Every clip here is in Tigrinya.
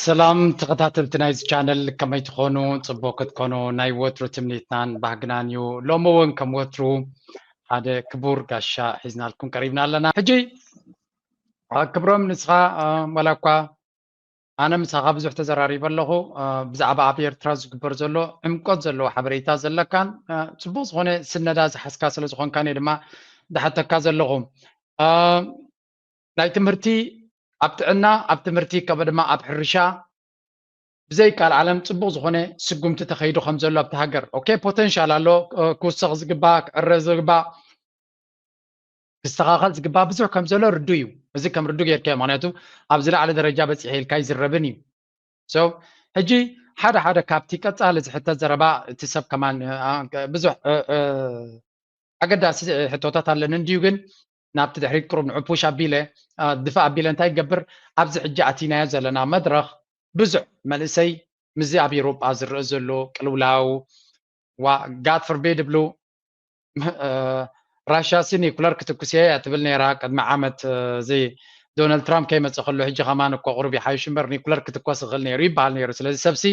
ሰላም ተኸታተልቲ ናይዚ ቻነል፣ ከመይ ትኾኑ? ጽቡቕ ክትኮኑ ናይ ወትሩ ትምኒትናን ባህግናን እዩ። ሎሚ እውን ከም ወትሩ ሓደ ክቡር ጋሻ ሒዝናልኩም ቀሪብና ኣለና። ሕጂ ክብሮም፣ ንስኻ ዋላ እኳ ኣነ ምሳኻ ብዙሕ ተዘራሪበ ኣለኹ፣ ብዛዕባ ኣብ ኤርትራ ዝግበር ዘሎ ዕምቆት ዘለዎ ሓበሬታ ዘለካን ጽቡቕ ዝኾነ ስነዳ ዝሓዝካ ስለ ዝኾንካን እየ ድማ ዝሓተካ ዘለኹ። ናይ ትምህርቲ ኣብ ጥዕና፣ ኣብ ትምህርቲ ከምኡ ድማ ኣብ ሕርሻ ብዘይ ቃል ዓለም ጽቡቕ ዝኾነ ስጉምቲ ተኸይዱ ከም ዘሎ ኣብቲ ሃገር። ኦኬ፣ ፖተንሻል ኣሎ፣ ክውሰኽ ዝግባእ፣ ክዕረ ዝግባእ፣ ክስተኻኸል ዝግባእ ብዙሕ ከም ዘሎ ርዱ እዩ። እዚ ከም ርዱ ጌርካዮ፣ ምኽንያቱ ኣብ ዝለዓለ ደረጃ በጺሐ ኢልካ ይዝረብን እዩ። So ሕጂ ሓደ ሓደ ካብቲ ቀጻሊ ዝሕተት ዘረባ፣ እቲ ሰብ ከማን ብዙሕ ኣገዳሲ ሕቶታት ኣለኒ እንድዩ፣ ግን ናብቲ ድሕሪት ቅሩብ ንዑ ፑሽ ኣቢለ ድፋ ኣቢለ እንታይ ይገብር፣ ኣብዚ ሕጂ ኣቲናዮ ዘለና መድረኽ ብዙሕ መንእሰይ ምስዚ ኣብ ኤሮጳ ዝረአ ዘሎ ቅልውላው፣ ዋ ጋድ ፍርቤድ ብሉ ራሽያ ሲ ኒኩለር ክትኩስ እየ ትብል ነይራ ቅድሚ ዓመት። እዚ ዶናልድ ትራምፕ ከይመፀ ከሎ ሕጂ ከማን እኮ ቁሩብ ይሓይሽ እምበር ኒኩለር ክትኮስ ይኽእል ነይሩ ይበሃል ነይሩ። ስለዚ ሰብሲ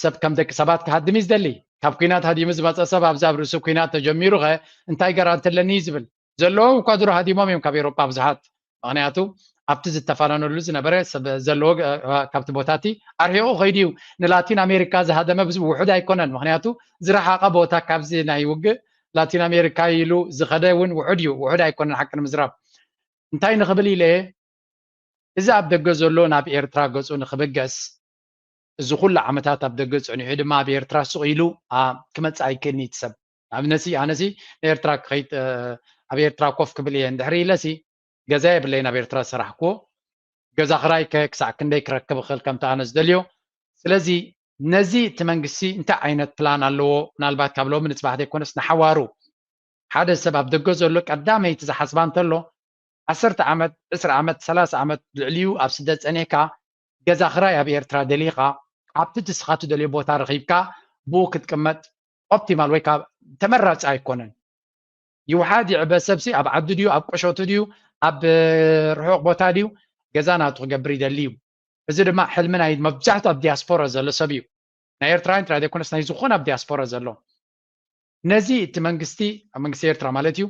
ሰብ ከም ደቂ ሰባት ክሃድም እዩ ዝደሊ። ካብ ኩናት ሃዲሙ ዝመፀ ሰብ ኣብዚ ኣብ ርእሱ ኩናት ተጀሚሩ ኸ እንታይ ገራንቲ ኣለኒ እዩ ዝብል። ዘለዎም እኳ ድሮ ሃዲሞም እዮም ካብ ኤሮጳ ብዙሓት። ምኽንያቱ ኣብቲ ዝተፋነነሉ ዝነበረ ሰብ ዘለዎ ካብቲ ቦታ እቲ ኣርሒቑ ከይዱ እዩ። ንላቲን ኣሜሪካ ዝሃደመ ብዙ ውሑድ ኣይኮነን። ምኽንያቱ ዝረሓቐ ቦታ ካብዚ ናይ ውግእ ላቲን ኣሜሪካ ኢሉ ዝኸደ እውን ውሑድ እዩ። ውሑድ ኣይኮነን ሓቂ ንምዝራብ። እንታይ ንኽብል ኢለ፣ እዚ ኣብ ደገ ዘሎ ናብ ኤርትራ ገጹ ንኽብገስ፣ እዚ ኩሉ ዓመታት ኣብ ደገ ጸኒሑ ድማ ኣብ ኤርትራ ስቕ ኢሉ ክመጽእ ኣይክእልን እዩ እቲ ሰብ። ንኣብነትሲ ኣነሲ ንኤርትራ ክኸይድ ኣብ ኤርትራ ኮፍ ክብል እየ እንድሕሪ ኢለሲ፣ ገዛ የብለይን ኣብ ኤርትራ ዝሰራሕክዎ። ገዛ ክራይ ከ ክሳዕ ክንደይ ክረክብ እኽእል ከምቲ ኣነ ዝደልዮ? ስለዚ ነዚ እቲ መንግስቲ እንታይ ዓይነት ፕላን ኣለዎ? ምናልባት ካብ ሎሚ ንጽባሕ ዘይኮነስ ንሓዋሩ ሓደ ሰብ ኣብ ደገ ዘሎ ቀዳመይቲ ዝሓስባ እንተሎ፣ ዓሰርተ ዓመት፣ ዕስራ ዓመት፣ ሰላሳ ዓመት ልዕሊኡ ኣብ ስደት ጸኒሕካ፣ ገዛ ክራይ ኣብ ኤርትራ ደሊኻ፣ ኣብቲ ንስኻ ትደልዮ ቦታ ረኺብካ ብኡ ክትቅመጥ ኦፕቲማል ወይ ከዓ ተመራጺ ኣይኮነን። ይውሓድ ይዕበ ሰብሲ ኣብ ዓዱ ድዩ፣ ኣብ ቆሸቱ ድዩ፣ ኣብ ርሑቕ ቦታ ድዩ፣ ገዛ ናቱ ክገብር ይደሊ እዩ። እዚ ድማ ሕልሚ ናይ መብዛሕትኡ ኣብ ዲያስፖራ ዘሎ ሰብ እዩ። ናይ ኤርትራውያን ጥራይ ዘይኮነስ ናይ ዝኾነ ኣብ ዲያስፖራ ዘሎ። ነዚ እቲ መንግስቲ፣ ኣብ መንግስቲ ኤርትራ ማለት እዩ፣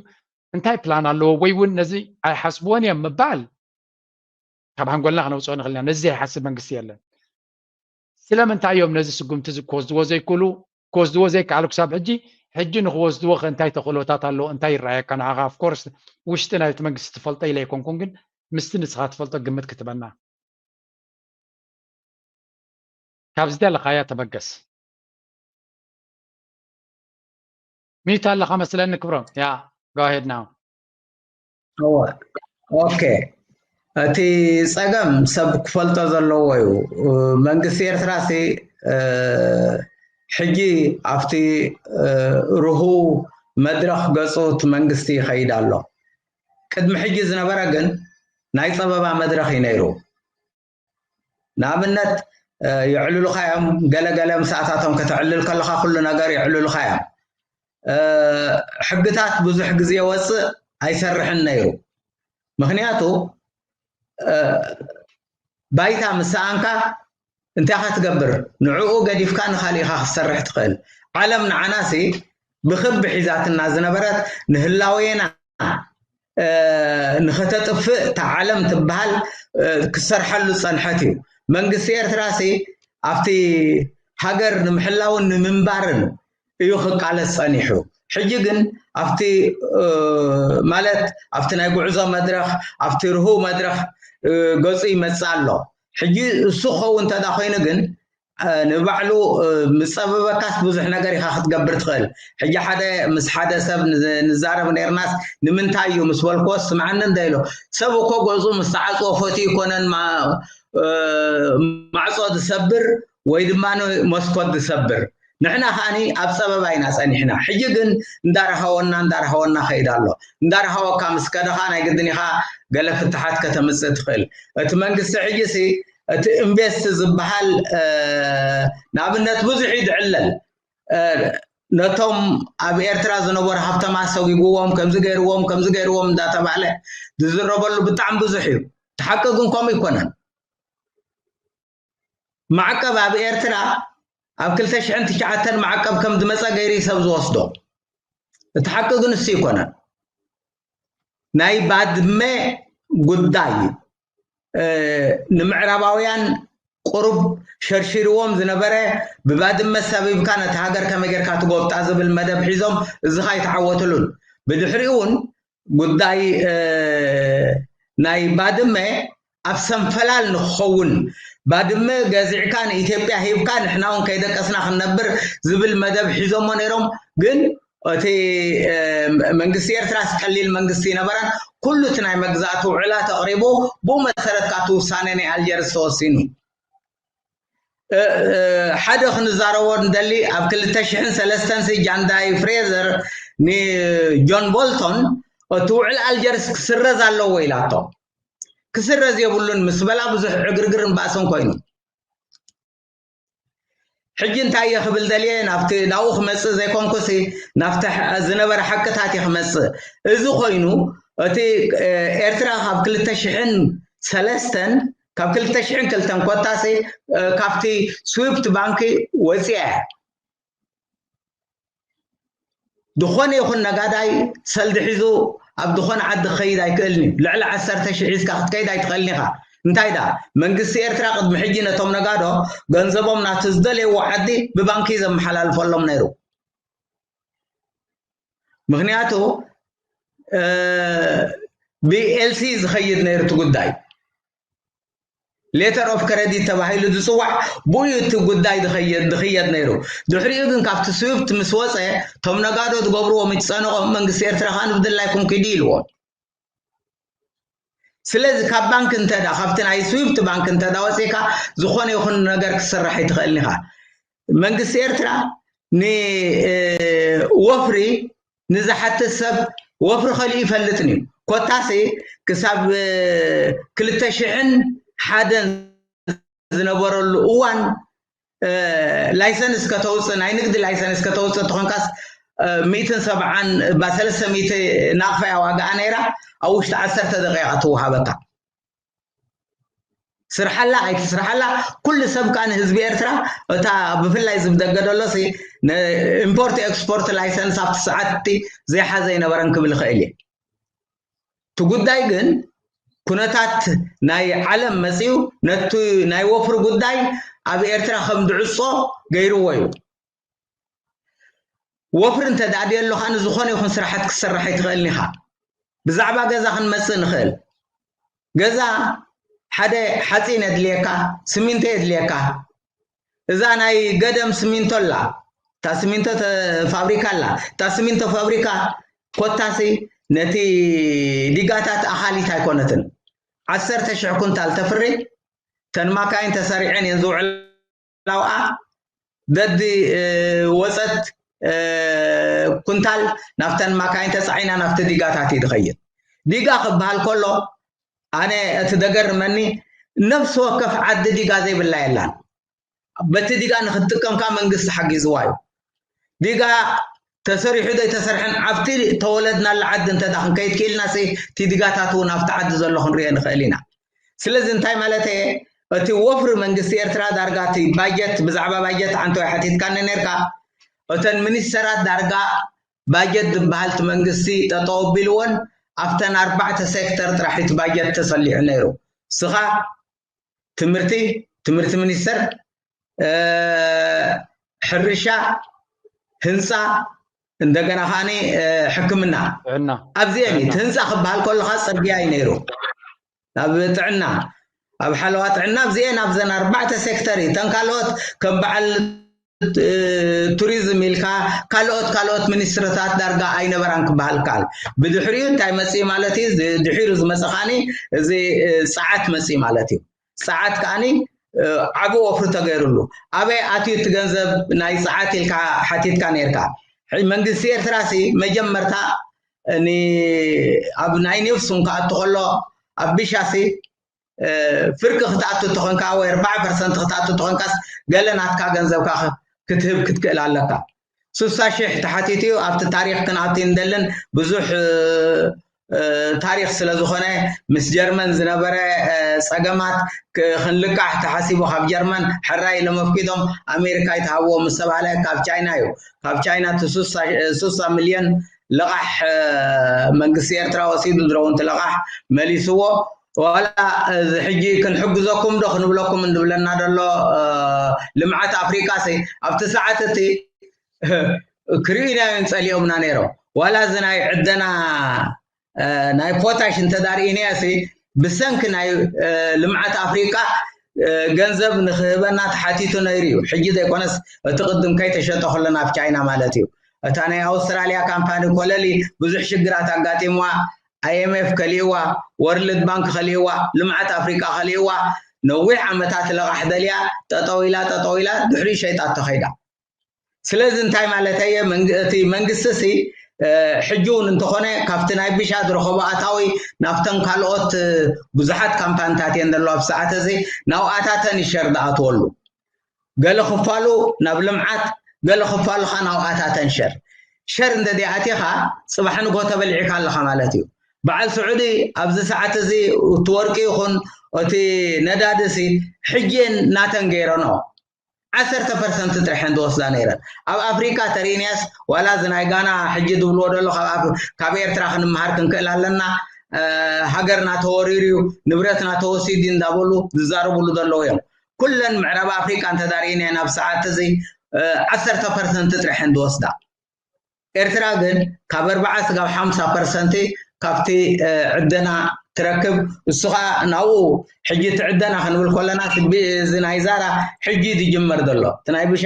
እንታይ ፕላን ኣለዎ ወይ እውን ነዚ ኣይሓስብዎን እዮም ምባል ካብ ሓንጎልና ክነውፅኦ ንኽእል ኢና። ነዚ ዘይሓስብ መንግስቲ የለን። ስለምንታይ እዮም ነዚ ስጉምቲ እዚ ክወስድዎ ዘይክእሉ? ክወስድዎ ዘይከኣሉ ክሳብ ሕጂ፣ ሕጂ ንክወስድዎ ከ እንታይ ተኽእሎታት ኣለዎ? እንታይ ይረኣየካ ንዓኻ? Of course ውሽጢ ናይቲ መንግስቲ ትፈልጦ ኢለ ኣይኮንኩን፣ ግን ምስቲ ንስኻ ትፈልጦ ግምት ክትበና። ካብ ዝደለኻያ ተበገስ። ሚዩት ኣለኻ መስለኒ ክብሮም። ያ፣ go ahead now። እወ። ኦኬ፣ እቲ ጸገም ሰብ ክፈልጦ ዘለዎ እዩ። መንግስቲ ኤርትራ ሲ ሕጂ ኣብቲ ርሁው መድረኽ ገጹ እቲ መንግስቲ ይኸይድ ኣሎ። ቅድሚ ሕጂ ዝነበረ ግን ናይ ጸበባ መድረኽ እዩ ነይሩ። ንኣብነት የዕልሉኻ እዮም። ገለገለ ምሳእታቶም ከተዕልል ከለኻ ኩሉ ነገር የዕልሉኻ እዮም። ሕግታት ብዙሕ ግዜ ወፅእ ኣይሰርሕን ነይሩ። ምክንያቱ ባይታ ምስ ሰኣንካ እንታይ ኢኻ ትገብር? ንዕኡ ገዲፍካ ንኻሊእ ኢኻ ክትሰርሕ ትኽእል። ዓለም ንዓናሲ ብኽቢ ሒዛትና ዝነበረት ንህላዌና ንኸተጥፍእ እታ ዓለም ትበሃል ክትሰርሐሉ ዝፀንሐት እዩ። መንግስቲ ኤርትራሲ ኣብቲ ሃገር ንምሕላውን ንምንባርን እዩ ክቃለስ ጸኒሑ። ሕጂ ግን ኣብቲ ማለት ኣብቲ ናይ ጉዕዞ መድረኽ ኣብቲ ርሁው መድረኽ ገጹ ይመጽእ ኣሎ። ሕጂ እሱ ክኸውን እንተዳ ኮይኑ ግን ንባዕሉ ምጸበበካስ ብዙሕ ነገር ኢኻ ክትገብር ትኽእል። ሕጂ ሓደ ምስ ሓደ ሰብ ንዛረብ ነርናስ ንምንታይ እዩ ምስ በልክዎ ስምዓኒ እንደ ኢሎ ሰብ እኮ ገጹ ምስ ተዓጽዎ ፈትዩ ይኮነን ማዕጾ ዝሰብር ወይ ድማ መስኮት ዝሰብር ንሕና ከዓኒ ኣብ ጸበባ ኢና ጸኒሕና። ሕጂ ግን እንዳረሃወና እንዳረሃወና ከይድ ኣሎ። እንዳረሃወካ ምስ ከደኻ ናይ ግድን ኢኻ ገለ ፍትሓት ከተምጽእ ትኽእል። እቲ መንግስቲ ሕጂ ሲ እቲ ኢንቨስት ዝበሃል ንኣብነት ብዙሕ እዩ ዝዕለል። ነቶም ኣብ ኤርትራ ዝነበሩ ሃብተማት ሰጒግዎም ከምዚ ገይርዎም ከምዚ ገይርዎም እንዳተባህለ ዝዝረበሉ ብጣዕሚ ብዙሕ እዩ። እቲ ሓቂ ግን ከምኡ ኣይኮነን። ማዕቀብ ኣብ ኤርትራ ኣብ ክልተ ሽሕን ትሽዓተን ማዕቀብ ከም ዝመጸ ገይሩ እዩ ሰብ ዝወስዶ። እቲ ሓቂ ግን እሱ ኣይኮነን። ናይ ባድመ ጉዳይ፣ እ፣ ንምዕራባውያን ቁሩብ ሸርሺርዎም ዝነበረ፣ ብባድመ ሰቢብካ ነቲ ሃገር ከመይ ጌርካ ትጎብጣ ዝብል መደብ ሒዞም፣ እዚ ኸኣ ኣይተዓወትሉን። ብድሕሪኡ እውን ጉዳይ፣ እ፣ ናይ ባድመ ኣብ ሰንፈላል ንክኸውን፣ ባድመ ገዚዕካ ንኢትዮጵያ ሂብካ ንሕና እውን ከይደቀስና ክንነብር ዝብል መደብ ሒዞሞ ነይሮም። ግን እቲ፣ እ፣ መንግስቲ ኤርትራስ ቀሊል መንግስቲ ይነበረን። ኩሉ እቲ ናይ መግዛእቲ ውዕላት ኣቕሪቡ፣ ብኡ መሰረት ከኣ እቲ ውሳነ ናይ ኣልጀርስ ተወሲኑ። እ፣ እ፣ ሓደ ክንዛረቦ ንደሊ፣ ኣብ ክልተ ሽሕን ሰለስተን ሲ ጃንዳይ ፍሬዘር ንጆን ቦልቶን እቲ ውዕል ኣልጀርስ ክስረዝ ኣለዎ ኢላቶ። ክስረዝ የብሉን ምስ በላ ብዙሕ ዕግርግርን ባእስን ኮይኑ። ሕጂ እንታይ እየ ክብል ደልየ፣ ናብቲ ናብኡ ክመጽእ ዘይኮንኩሲ፣ ናብቲ ሐ-፣ ዝነበረ ሓቅታት እየ ክመጽእ። እዚ ኮይኑ፣ እቲ፣ እ፣ ኤርትራ ካብ ክልተ ሽሕን ሰለስተን፣ ካብ ክልተ ሽሕን ክልተን ኮታሲ፣ እ፣ ካብቲ ስዊፍት ባንኪ ወጺኣ እያ። ዝኾነ ይኹን ነጋዳይ ሰልዲ ሒዙ ኣብ ዝኾነ ዓዲ ክኸይድ ኣይክእልን እዩ። ልዕሊ ዓሰርተ ሽሕ ሒዝካ ክትከይድ ኣይትኽእልን ኢኻ። እንታይ ደኣ፣ መንግስቲ ኤርትራ ቅድሚ ሕጂ ነቶም ነጋዶ ገንዘቦም ናብቲ ዝደለይዎ ዓዲ ብባንኪ ዘመሓላልፈሎም ነይሩ። ምኽንያቱ፣ እ፣ ብኤልሲ ዝኸይድ ነይሩ እቲ ጉዳይ። ሌተር ኦፍ ክረዲት ተባሂሉ ዝጽዋዕ ብኡ እቲ ጉዳይ ዝኸየድ፣ ዝኽየድ ነይሩ። ድሕሪኡ ግን ካብቲ ስዊፍት ምስ ወጸ፣ እቶም ነጋዶ ዝገብርዎ ምስ ዝጸነቖም፣ መንግስቲ ኤርትራ ከኣ ንብድላይኩም ኪዱ ኢልዎም። ስለዚ ካብ ባንክ እንተ ደኣ፣ ካብቲ ናይ ስዊፍት ባንክ እንተ ደኣ ወጺእካ፣ ዝኾነ ይኹን ነገር ክትሰርሕ ኣይትኽእልን ኢኻ። መንግስቲ ኤርትራ ን-፣ እ፣ ወፍሪ ንዝሓትት ሰብ ወፍሪ ከሊኡ ይፈልጥን እዩ። ኮታሲ ክሳብ፣ እ፣ ክልተ ሽሕን ሓደን ዝነበረሉ እዋን፣ እ፣ ላይሰንስ ከተውፅእ፣ ናይ ንግዲ ላይሰንስ ከተውፅእ ተኾንካስ፣ እ፣ ሚእትን ሰብዓን፣ ባ ሰለስተ ሚእቲ ናቕፋ እያ ዋጋኣ ነይራ፣ ኣብ ውሽጢ ዓሰርተ ደቂቓ ትወሃበካ። ስርሓላ ኣይትስርሓላ፣ ኩሉ ሰብ ከኣ ንህዝቢ ኤርትራ፣ እታ ብፍላይ እዚ ብደገ ደሎሲ፣ ን-፣ ኢምፖርት ኤክስፖርት ላይሰንስ ኣብቲ ሰዓት እቲ ዘይሓዘ ኣይነበረን ክብል ይኽእል እየ። እቲ ጉዳይ ግን ኩነታት ናይ ዓለም መጺኡ ነቲ ናይ ወፍሪ ጉዳይ ኣብ ኤርትራ ከም ዝዕጾ ገይርዎ እዩ። ወፍሪ እንተ ደኣ ደየሎ ኸኣ ንዝኾነ ይኹን ስራሓት ክትሰርሕ ኣይትኽእልን ኢኻ። ብዛዕባ ገዛ ክንመጽእ ንኽእል። ገዛ ሓደ ሓጺን የድልየካ፣ ስሚንቶ የድልየካ። እዛ ናይ ገደም ስሚንቶ ኣላ፣ እታ ስሚንቶ ተ-፣ ፋብሪካ ኣላ። እታ ስሚንቶ ፋብሪካ ኮታሲ ነቲ ዲጋታት ኣኻሊት ኣይኮነትን። ዓሰርተ ሽሕ ኩንታል ተፍሪ፣ እተን ማካይን ተሰሪዐን እየን ዝውዕላ ኣብኣ። ደዲ፣ እ፣ ወጸት፣ እ፣ ኩንታል ናብተን ማካይን ተጻዒና ናብቲ ዲጋታት እዩ ዝኸይድ። ዲጋ ክበሃል ከሎ፣ ኣነ እቲ ዘገርመኒ፣ ነፍሲ ወከፍ ዓዲ ዲጋ ዘይብላ የላን። በቲ ዲጋ ንክትጥቀም ከኣ መንግስቲ ሓጊዝዋ እዩ። ዲጋ ተሰሪሑ ዘይተሰርሐን ኣብቲ ተወለድናሉ ዓዲ እንተ ደኣ ክንከይድ ክኢልና፣ ሲ-፣ እቲ ዲጋታት እውን ኣብቲ ዓዲ ዘሎ ክንሪኦ ንኽእል ኢና። ስለዚ እንታይ ማለት እየ? እቲ ወፍሪ መንግስቲ ኤርትራ ዳርጋ እቲ ባጀት፣ ብዛዕባ ባጀት ዓንተወይ ሓቲትካኒ ነርካ። እተን ሚኒስተራት ዳርጋ ባጀት ዝበሃል እቲ መንግስቲ ጠጠው ኣቢልዎን ኣብተን ኣርባዕተ ሴክተር ጥራሕ እቲ ባጀት ተሰሊዑ ነይሩ። ንስኻ ትምህርቲ፣ ትምህርቲ ሚኒስተር፣ እ፣ ሕርሻ፣ ህንፃ፣ እንደገና ከኣኒ፣ እ፣ ሕክምና። ጥዕና። ኣብዚአን እዩ። ጥዕና። እቲ ህንፃ ክበሃል ከለኻ ፅርግያ እዩ ነይሩ። ኣብ ጥዕና፣ ኣብ ሓለዋ ጥዕና፣ ኣብዚአን ኣብዘን ኣርባዕተ ሴክተር እዩ። እተን ካልኦት ከም በዓል፣ እ፣ ቱሪዝም ኢልካ ካልኦት፣ ካልኦት ሚኒስትርታት ዳርጋ ኣይነበራን ክበሃል ይከኣል። ብድሕሪኡ እንታይ መፅኢ ማለት እዩ? ዝ-፣ ድሒሩ ዝመፀ ከኣኒ እዚ፣ እ፣ ፀዓት መፅኢ ማለት እዩ። ሰዓት ከኣኒ፣ እ፣ ዓቢ ወፍሪ ተገይሩሉ። ኣበይ ኣትዩ እቲ ገንዘብ ናይ ሰዓት ኢልካ ሓቲትካ ነይርካ። ሕጂ መንግስቲ ኤርትራ ሲ መጀመርታ ኒ-፣ ኣብ ናይ ኔፍሱን ክኣቱ ከሎ ኣብ ቢሻ ሲ፣ እ፣ ፍርቂ ክትኣቱ ተኾንካ ወይ ኣርባዓ ፐርሰንት ክትኣቱ ተኾንካስ ገለ ናትካ ገንዘብካ ክ-፣ ክትህብ ክትክእል ኣለካ። ስሳ ሽሕ ተሓቲቱ እዩ። ኣብቲ ታሪኽ ክንኣቱ እንደልን ብዙሕ፣ እ፣ ታሪክ ስለዝኮነ ምስ ጀርመን ዝነበረ ፀገማት ክንልቃሕ ተሓሲቡ ካብ ጀርመን ሕራይ ኢሎም ኣፍቂዶም። ኣሜሪካ ይትሃብዎ ምስ ተባሃለ ካብ ቻይና እዩ። ካብ ቻይና እቲ ሱሳ ሚልዮን ልቓሕ መንግስቲ ኤርትራ ወሲዱ ድሮ እውን እቲ ልቓሕ መሊስዎ። ዋላ እዚ ሕጂ ክንሕግዘኩም ዶ ክንብለኩም እንድብለና ደሎ ልምዓት ኣፍሪቃ ሲ ኣብቲ ሰዓት እቲ ክርእዩና እዮም ጸሊኦምና ነይሮም። ዋላ እዚ ናይ ዕደና ናይ ፖታሽ እንተዳርእዩናዮ ሲ ብሰንኪ ናይ ልምዓት ኣፍሪቃ ገንዘብ ንክህበና ተሓቲቱ ነይሩ እዩ። ሕጂ ዘይኮነስ እቲ ቅድም ከይተሸጠ ከሎ ናብ ቻይና ማለት እዩ። እታ ናይ ኣውስትራልያ ካምፓኒ ኮለሊ ብዙሕ ሽግራት ኣጋጢምዋ፣ ኣይኤምኤፍ ከሊእዋ፣ ወርልድ ባንክ ከሊእዋ፣ ልምዓት ኣፍሪቃ ከሊእዋ፣ ነዊሕ ዓመታት ለቓሕ ደልያ ጠጠው ኢላ ጠጠው ኢላ ድሕሪኡ ሸይጣቶ ከይዳ። ስለዚ እንታይ ማለተየ እቲ መንግስቲ ሲ ሕጂ እውን እንተኾነ ካብቲ ናይ ቢሻ ዝረኸቦ ኣታዊ ናብተን ካልኦት ብዙሓት ካምፓኒታት እየን ዘለዋ ብሰዓት እዚ ናብኣታተን ይሸር ዝኣትወሉ። ገለ ክፋሉ ናብ ልምዓት፣ ገለ ክፋሉ ኸ ናብኣታተን ሸር። ሸር እንተ ደይኣቲኻ ጽባሕ ንግሆ ተበሊዕካ ኣለኻ ማለት እዩ። በዓል ስዑዲ ኣብዚ ሰዓት እዚ እቲ ወርቂ ይኹን እቲ ነዳዲ ሲ ሕጂ እየን ናተን ገይረንኦ። ዓሰርተ ፐርሰንት ጥራሕ እየን ዝወስዳ ነይረን። ኣብ ኣፍሪካ ተሪእንያስ ዋላ እዚ ናይ ጋና ሕጂ ዝብልዎ ደሎ ካብ ኣፍ- ካብ ኤርትራ ክንምሃር ክንክእል ኣለና። ሃገርና ተወሪሩ እዩ፣ ንብረትና ተወሲዱ እዩ እንዳበሉ ዝዛረብሉ ዘለዉ እዮም። ኩለን ምዕራብ ኣፍሪካ እንተዳርእናየን ኣብ ሰዓት እዚ ዓሰርተ ፐርሰንት ጥራሕ እየን ዝወስዳ። ኤርትራ ግን ካብ ኣርባዓ ስጋብ ሓምሳ ፐርሰንት ካብቲ ዕደና ትረክብ። እሱ ከዓ ናብኡ ሕጂ እቲ ዕደና ክንብል ከለና እዚ ናይ ዛራ ሕጂ ዝጅመር ዘሎ እቲ ናይ ብሻ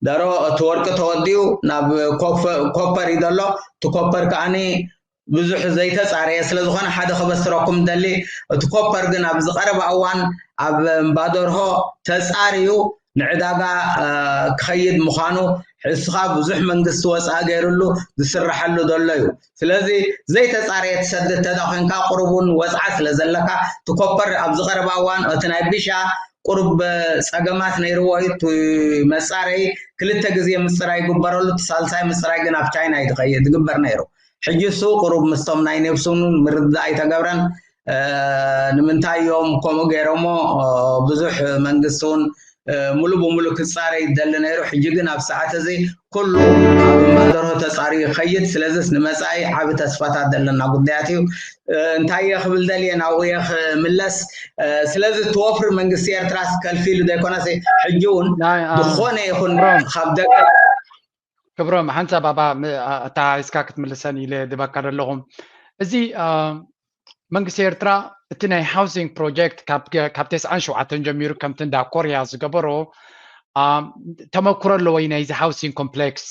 ደሮ እቲ ወርቂ ተወዲኡ ናብ ኮፐር እዩ ዘሎ። እቲ ኮፐር ከዓኒ ብዙሕ ዘይተፃረየ ስለዝኾነ ሓደ ክበስረኩም ደሊ። እቲ ኮፐር ግን ኣብዚ ቀረባ እዋን ኣብ እምባደርሆ ተፃርዩ ንዕዳጋ ክኸይድ ምዃኑ እስኻ ብዙሕ መንግስቲ ወፃኢ ገይርሉ ዝስራሐሉ ዘሎ እዩ። ስለዚ ዘይተፃረየ ትሰድድ ተዳ ኮንካ ቁሩብ እውን ወፅዓ ስለ ዘለካ እቲ ኮፐር ኣብዚ ቀረባ እዋን እቲ ናይ ቢሻ ቁሩብ ፀገማት ነይርዎ እዩ። እቲ መፃረይ ክልተ ግዜ ምፅራይ ይግበረሉ፣ እቲ ሳልሳይ ምፅራይ ግን ኣብ ቻይና እዩ ዝኸይድ ዝግበር ነይሩ። ሕጂ እሱ ቁሩብ ምስቶም ናይ ኔፕሱን ምርድዳእ ኣይተገብረን። ንምንታይ እዮም ከምኡ ገይሮሞ? ብዙሕ መንግስቲ እውን ሙሉ ብሙሉ ክፃረ ይደሊ ነይሩ። ሕጂ ግን ኣብ ሰዓት እዚ ኩሉ ኣብ እምባደርሆ ተፃርዩ ይኸይድ። ስለዚስ ንመፃኢ ዓቢ ተስፋታት ዘለና ጉዳያት እዩ። እንታይ እየ ክብል ደልየ ናብኡ እየ ክምለስ። ስለዚ እቲ ወፍሪ መንግስቲ ኤርትራስ ከልፊሉ ዘይኮነስ ሕጂ እውን ዝኾነ ይኹን ካብ ደገ ክብሮም ሓንሳብ ኣባ ኣተሓሒዝካ ክትምልሰን ኢለ ድበካ ዘለኹም እዚ መንግስቲ ኤርትራ እቲ ናይ ሃውሲንግ ፕሮጀክት ካብ ተስዓን ሸውዓተን ጀሚሩ ከምቲ እንዳ ኮርያ ዝገበሮ ተመክሮ ኣለዎ ናይዚ ሃውሲንግ ኮምፕሌክስ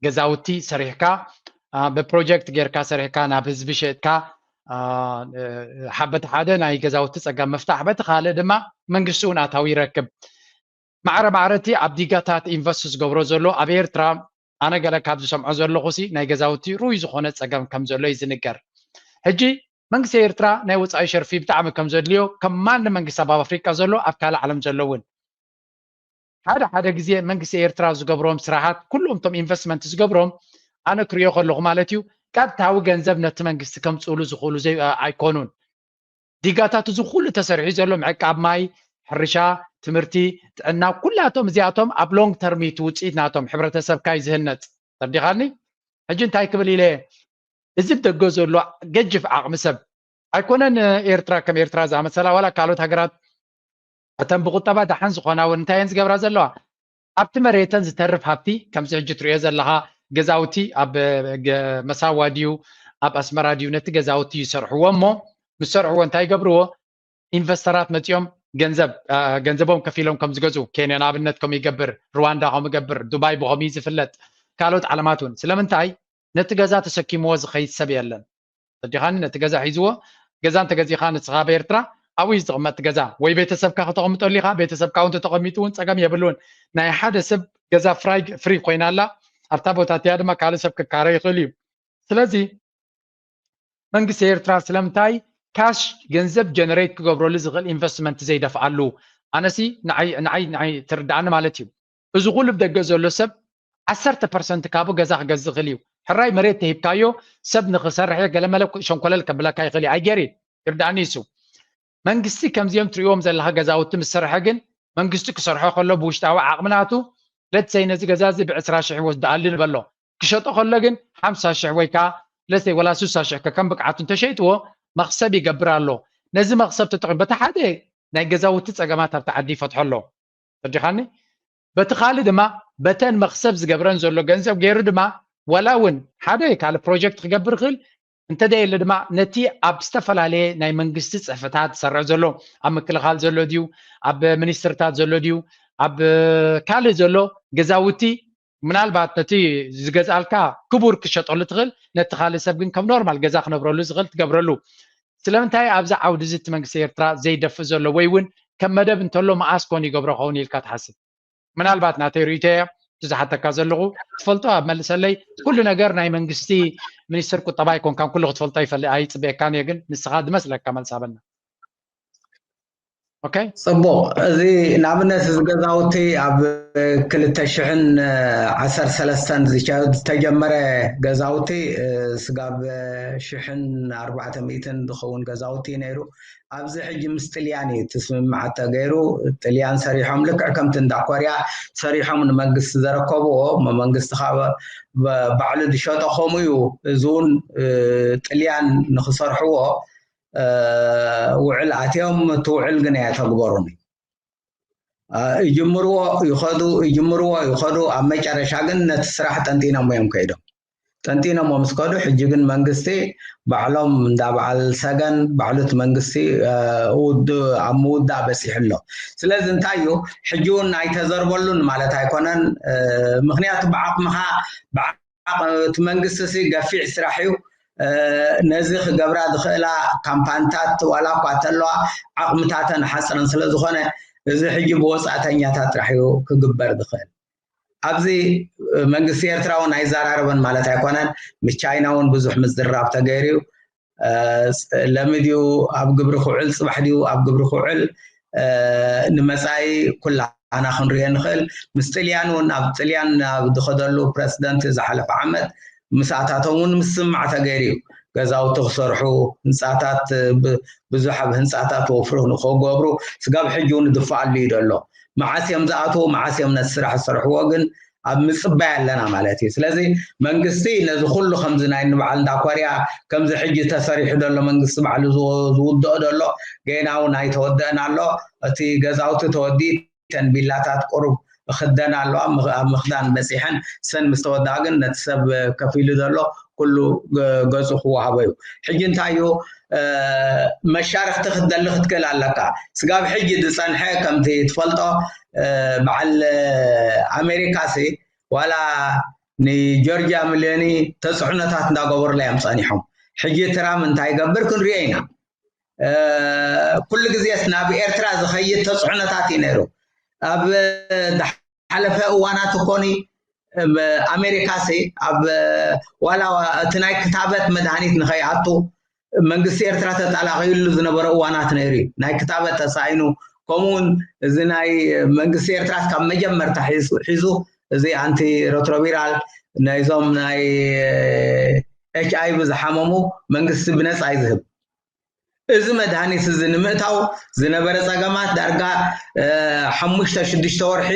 ገዛውቲ ሰሪሕካ ብፕሮጀክት ጌርካ ሰሪሕካ ናብ ህዝቢ ሸጥካ በቲ ሓደ ናይ ገዛውቲ ፀገም ምፍታሕ በቲ ካልእ ድማ መንግስቲ እውን ኣታዊ ይረክብ ማዕረ ማዕረቲ ኣብ ዲጋታት ኢንቨስት ዝገብሮ ዘሎ ኣብ ኤርትራ ኣነ ገለ ካብ ዝሰምዖ ዘለኹ ሲ ናይ ገዛውቲ ሩይ ዝኾነ ፀገም ከም ዘሎ እዩ ዝንገር ሕጂ መንግስቲ ኤርትራ ናይ ወፃኢ ሸርፊ ብጣዕሚ ከም ዘድልዮ ከም ማንም መንግስቲ ኣብ ኣፍሪቃ ዘሎ ኣብ ካልእ ዓለም ዘሎ እውን ሓደ ሓደ ግዜ መንግስቲ ኤርትራ ዝገብሮም ስራሓት ኩሎም እቶም ኢንቨስትመንት ዝገብሮም ኣነ ክሪኦ ከለኹ ማለት እዩ ቀጥታዊ ገንዘብ ነቲ መንግስቲ ከምፅእሉ ዝኽእሉ ኣይኮኑን ዲጋታት እዚ ኩሉ ተሰሪሑ ዘሎ ምዕቃብ ማይ ሕርሻ ትምህርቲ ጥዕና ኩላቶም እዚኣቶም ኣብ ሎንግ ተርም እቲ ውፅኢት ናቶም ሕብረተሰብካ እዩ ዝህነፅ ተርዲኻኒ ሕጂ እንታይ ክብል ኢለ እዚ ደገ ዘሎ ገጅፍ ዓቕሚ ሰብ ኣይኮነን ኤርትራ ከም ኤርትራ ዝኣመሰላ ዋላ ካልኦት ሃገራት እተን ብቁጠባ ደሓን ዝኾና እውን እንታይ እየን ዝገብራ ዘለዋ ኣብቲ መሬተን ዝተርፍ ሃብቲ ከምዚ ሕጂ ትሪኦ ዘለኻ ገዛውቲ ኣብ መሳዋ ድዩ ኣብ ኣስመራ ድዩ ነቲ ገዛውቲ ይሰርሕዎ እሞ ምስ ሰርሕዎ እንታይ ይገብርዎ ኢንቨስተራት መፂኦም ገንዘብ ገንዘቦም ከፊሎም ከም ዝገዝኡ ኬንያ ንኣብነት ከም ይገብር ሩዋንዳ ከም ይገብር ዱባይ ብኸም ዝፍለጥ ካልኦት ዓለማት እውን ስለምንታይ ነቲ ገዛ ተሰኪምዎ ዝኸይድ ሰብ የለን ተዲኻኒ ነቲ ገዛ ሒዝዎ ገዛ እንተገዚኻ ንስኻ ኣብ ኤርትራ ኣብኡ እዩ ዝቕመጥ ገዛ ወይ ቤተሰብካ ከተቐምጠሉ ኢኻ ቤተሰብካ እውን ተተቐሚጡ እውን ፀገም የብሉን ናይ ሓደ ሰብ ገዛ ፍራይ ፍሪ ኮይና ኣላ ኣብታ ቦታ እቲያ ድማ ካልእ ሰብ ክካረ ይኽእል እዩ ስለዚ መንግስቲ ኤርትራ ስለምንታይ ካሽ ገንዘብ ጀነሬት ክገብረሉ ዝኽእል ኢንቨስትመንት ዘይደፍኣሉ ኣነሲ ንዓይ ንዓይ ንዓይ ትርዳኣኒ ማለት እዩ እዚ ኩሉ ብደገ ዘሎ ሰብ ዓሰርተ ፐርሰንት ካብኡ ገዛ ክገዝእ ይኽእል እዩ። ሕራይ መሬት ተሂብካዮ ሰብ ንኽሰርሕ እየ ገለመለ ሸንኮለል ከብለካ ይኽእል እዩ። I get it፣ ይርዳእኒ እሱ። መንግስቲ ከምዚኦም ትርእይዎም ዘለኻ ገዛውቲ ምስ ሰርሐ ግን መንግስቲ ክሰርሖ ከሎ ብውሽጣዊ ዓቕሚ ናቱ let's say ነዚ ገዛ እዚ ብዕስራ ሽሕ ወስደኣሉ ንበሎ። ክሸጦ ከሎ ግን ሓምሳ ሽሕ ወይ ከዓ let's say ወላ ስሳ ሽሕ ከከም ብቅዓቱ እንተሸይጥዎ መኽሰብ ይገብር ኣሎ። ነዚ መኽሰብ ተጠቒሙ በቲ ሓደ ናይ ገዛውቲ ፀገማት ኣብቲ ዓዲ ይፈትሖ ኣሎ። ተረዲኻኒ? በቲ ካልእ ድማ በተን መኽሰብ ዝገብረን ዘሎ ገንዘብ ገይሩ ድማ ዋላ እውን ሓደ ካልእ ፕሮጀክት ክገብር ይኽእል፣ እንተደየለ ድማ ነቲ ኣብ ዝተፈላለየ ናይ መንግስቲ ፅሕፈታት ዝሰርሕ ዘሎ ኣብ ምክልኻል ዘሎ ድዩ፣ ኣብ ሚኒስትርታት ዘሎ ድዩ፣ ኣብ ካልእ ዘሎ ገዛውቲ ምናልባት ነቲ ዝገዝኣልካ ክቡር ክሸጠሉ ትኽእል፣ ነቲ ካልእ ሰብ ግን ከም ኖርማል ገዛ ክነብረሉ ዝኽእል ትገብረሉ። ስለምንታይ ኣብዚ ዓውዲ እዚ እቲ መንግስቲ ኤርትራ ዘይደፍእ ዘሎ ወይ እውን ከም መደብ እንተሎ መኣስ ኮን ይገብሮ ኸውን ኢልካ ትሓስብ? ምናልባት ናተይ ርእይቶ እያ ዝሓተካ ዘለኹ። ትፈልጦ ኣብ መልሰለይ። ኩሉ ነገር ናይ መንግስቲ ሚኒስትር ቁጠባ ኣይኮንካን ኩሉ ክትፈልጦ ኣይፈል ኣይፅበየካን እየ፣ ግን ንስኻ ዝመስለካ መልስ ኣበና። ኦኬ። ፅቡቕ። እዚ ንኣብነት እዚ ገዛውቲ ኣብ ክልተ ሽሕን ዓሰርተ ሰለስተን ዝተጀመረ ገዛውቲ ስጋብ ሽሕን ኣርባዕተ ሚእትን ዝኸውን ገዛውቲ ነይሩ። ኣብዚ ሕጂ ምስ ጥልያን እዩ እቲ ስምምዓት ተገይሩ። ጥልያን ሰሪሖም ልክዕ ከምቲ እንዳ ኮርያ ሰሪሖም ንመንግስቲ ዘረከብዎ መንግስቲ ካብ ባዕሉ ዝሸጦ ከምኡ እዩ። እዚ እውን ጥልያን ንክሰርሕዎ ውዕል ኣትዮም እቲ ውዕል ግን ኣየተግበሩን እዩ። ይጅምርዎ ይኸዱ ይጅምርዎ ይኸዱ ኣብ መጨረሻ ግን ነቲ ስራሕ ጠንጢኖም እዮም ከይዶም። ጠንጢኖሞ ምስ ከዱ ሕጂ ግን መንግስቲ ባዕሎም እንዳ በዓል ሰገን ባዕሉ እቲ መንግስቲ ውድ ኣብ ምውዳእ በፂሑ ኣሎ። ስለዚ እንታይ እዩ ሕጂ እውን ኣይተዘርበሉን ማለት ኣይኮነን። ምክንያቱ ብዓቕምኻ እቲ መንግስቲ ሲ ገፊሕ ስራሕ እዩ። ነዚ ክገብራ ዝኽእላ ካምፓንታት ዋላ እኳ ተለዋ ዓቕምታተን ሓፅረን ስለዝኾነ እዚ ሕጂ ብወፃእተኛታት ጥራሕ እዩ ክግበር ዝኽእል። ኣብዚ መንግስቲ ኤርትራ እውን ኣይዘራረበን ማለት ኣይኮነን። ምስ ቻይና እውን ብዙሕ ምዝራብ ተገይሩ እዩ። ለሚ ድዩ ኣብ ግብሪ ክውዕል፣ ፅባሕ ድዩ ኣብ ግብሪ ክውዕል፣ ንመፃኢ ኩላና ክንሪኦ ንኽእል። ምስ ጥልያን እውን ኣብ ጥልያን ኣብ ዝኸደሉ ፕረዚደንት ዝሓለፈ ዓመት ምስኣታቶም እውን ምስምማዕ ተገይሩ እዩ። ገዛውቲ ክሰርሑ፣ ህንፃታት ብዙሕ ኣብ ህንፃታት ወፍሪ ክገብሩ ስጋብ ሕጂ እውን ዝድፈኣሉ እዩ ዘሎ። መዓስ እዮም ዝኣትዉ፣ መዓስ እዮም ነቲ ስራሕ ዝሰርሕዎ ግን ኣብ ምፅባይ ኣለና ማለት እዩ። ስለዚ መንግስቲ ነዚ ኩሉ ከምዚ ናይ ንበዓል እንዳ ኮርያ ከምዚ ሕጂ ተሰሪሑ ዘሎ መንግስቲ ባዕሉ ዝውድኦ ዘሎ ገና እውን ኣይተወደእን ኣሎ። እቲ ገዛውቲ ተወዲኡ እተን ቢላታት ቁሩብ ክኽደና ኣለዋ። ኣብ ምኽዳን በፂሐን ሰን ምስ ተወድኣ ግን ነቲ ሰብ ከፊሉ ዘሎ ኩሉ ገፁ ክወሃቦ እዩ። ሕጂ እንታይ እዩ መሻርክቲ ክትደሊ ክትክእል ኣለካ። ስጋብ ሕጂ ዝፀንሐ ከምቲ ትፈልጦ በዓል ኣሜሪካ ሲ ዋላ ንጆርጅያ ሚሎኒ ተፅዕኖታት እንዳገበሩላ እዮም ፀኒሖም። ሕጂ ትራም እንታይ ይገብር ክንሪኦ ኢና። ኩሉ ግዜስ ናብ ኤርትራ ዝኸይድ ተፅዕኖታት እዩ ነይሩ። ኣብ ዝሓለፈ እዋናት እኮኒ ኣሜሪካ ሲ ኣብ ዋላ እቲ ናይ ክታበት መድሃኒት ንኸይኣቱ መንግስቲ ኤርትራ ተጣላቂሉ ዝነበረ እዋናት ነይሩ እዩ። ናይ ክታበት ተሳኢኑ ከምኡውን እዚ ናይ መንግስቲ ኤርትራ ካብ መጀመርታ ሒዙ እዚ ኣንቲ ሮትሮቪራል ናይዞም ናይ ኤች ኣይ ቪ ዝሓመሙ መንግስቲ ብነፃ እዩ ዝህብ። እዚ መድሃኒት እዚ ንምእታው ዝነበረ ፀገማት ዳርጋ ሓሙሽተ ሽዱሽተ ወርሒ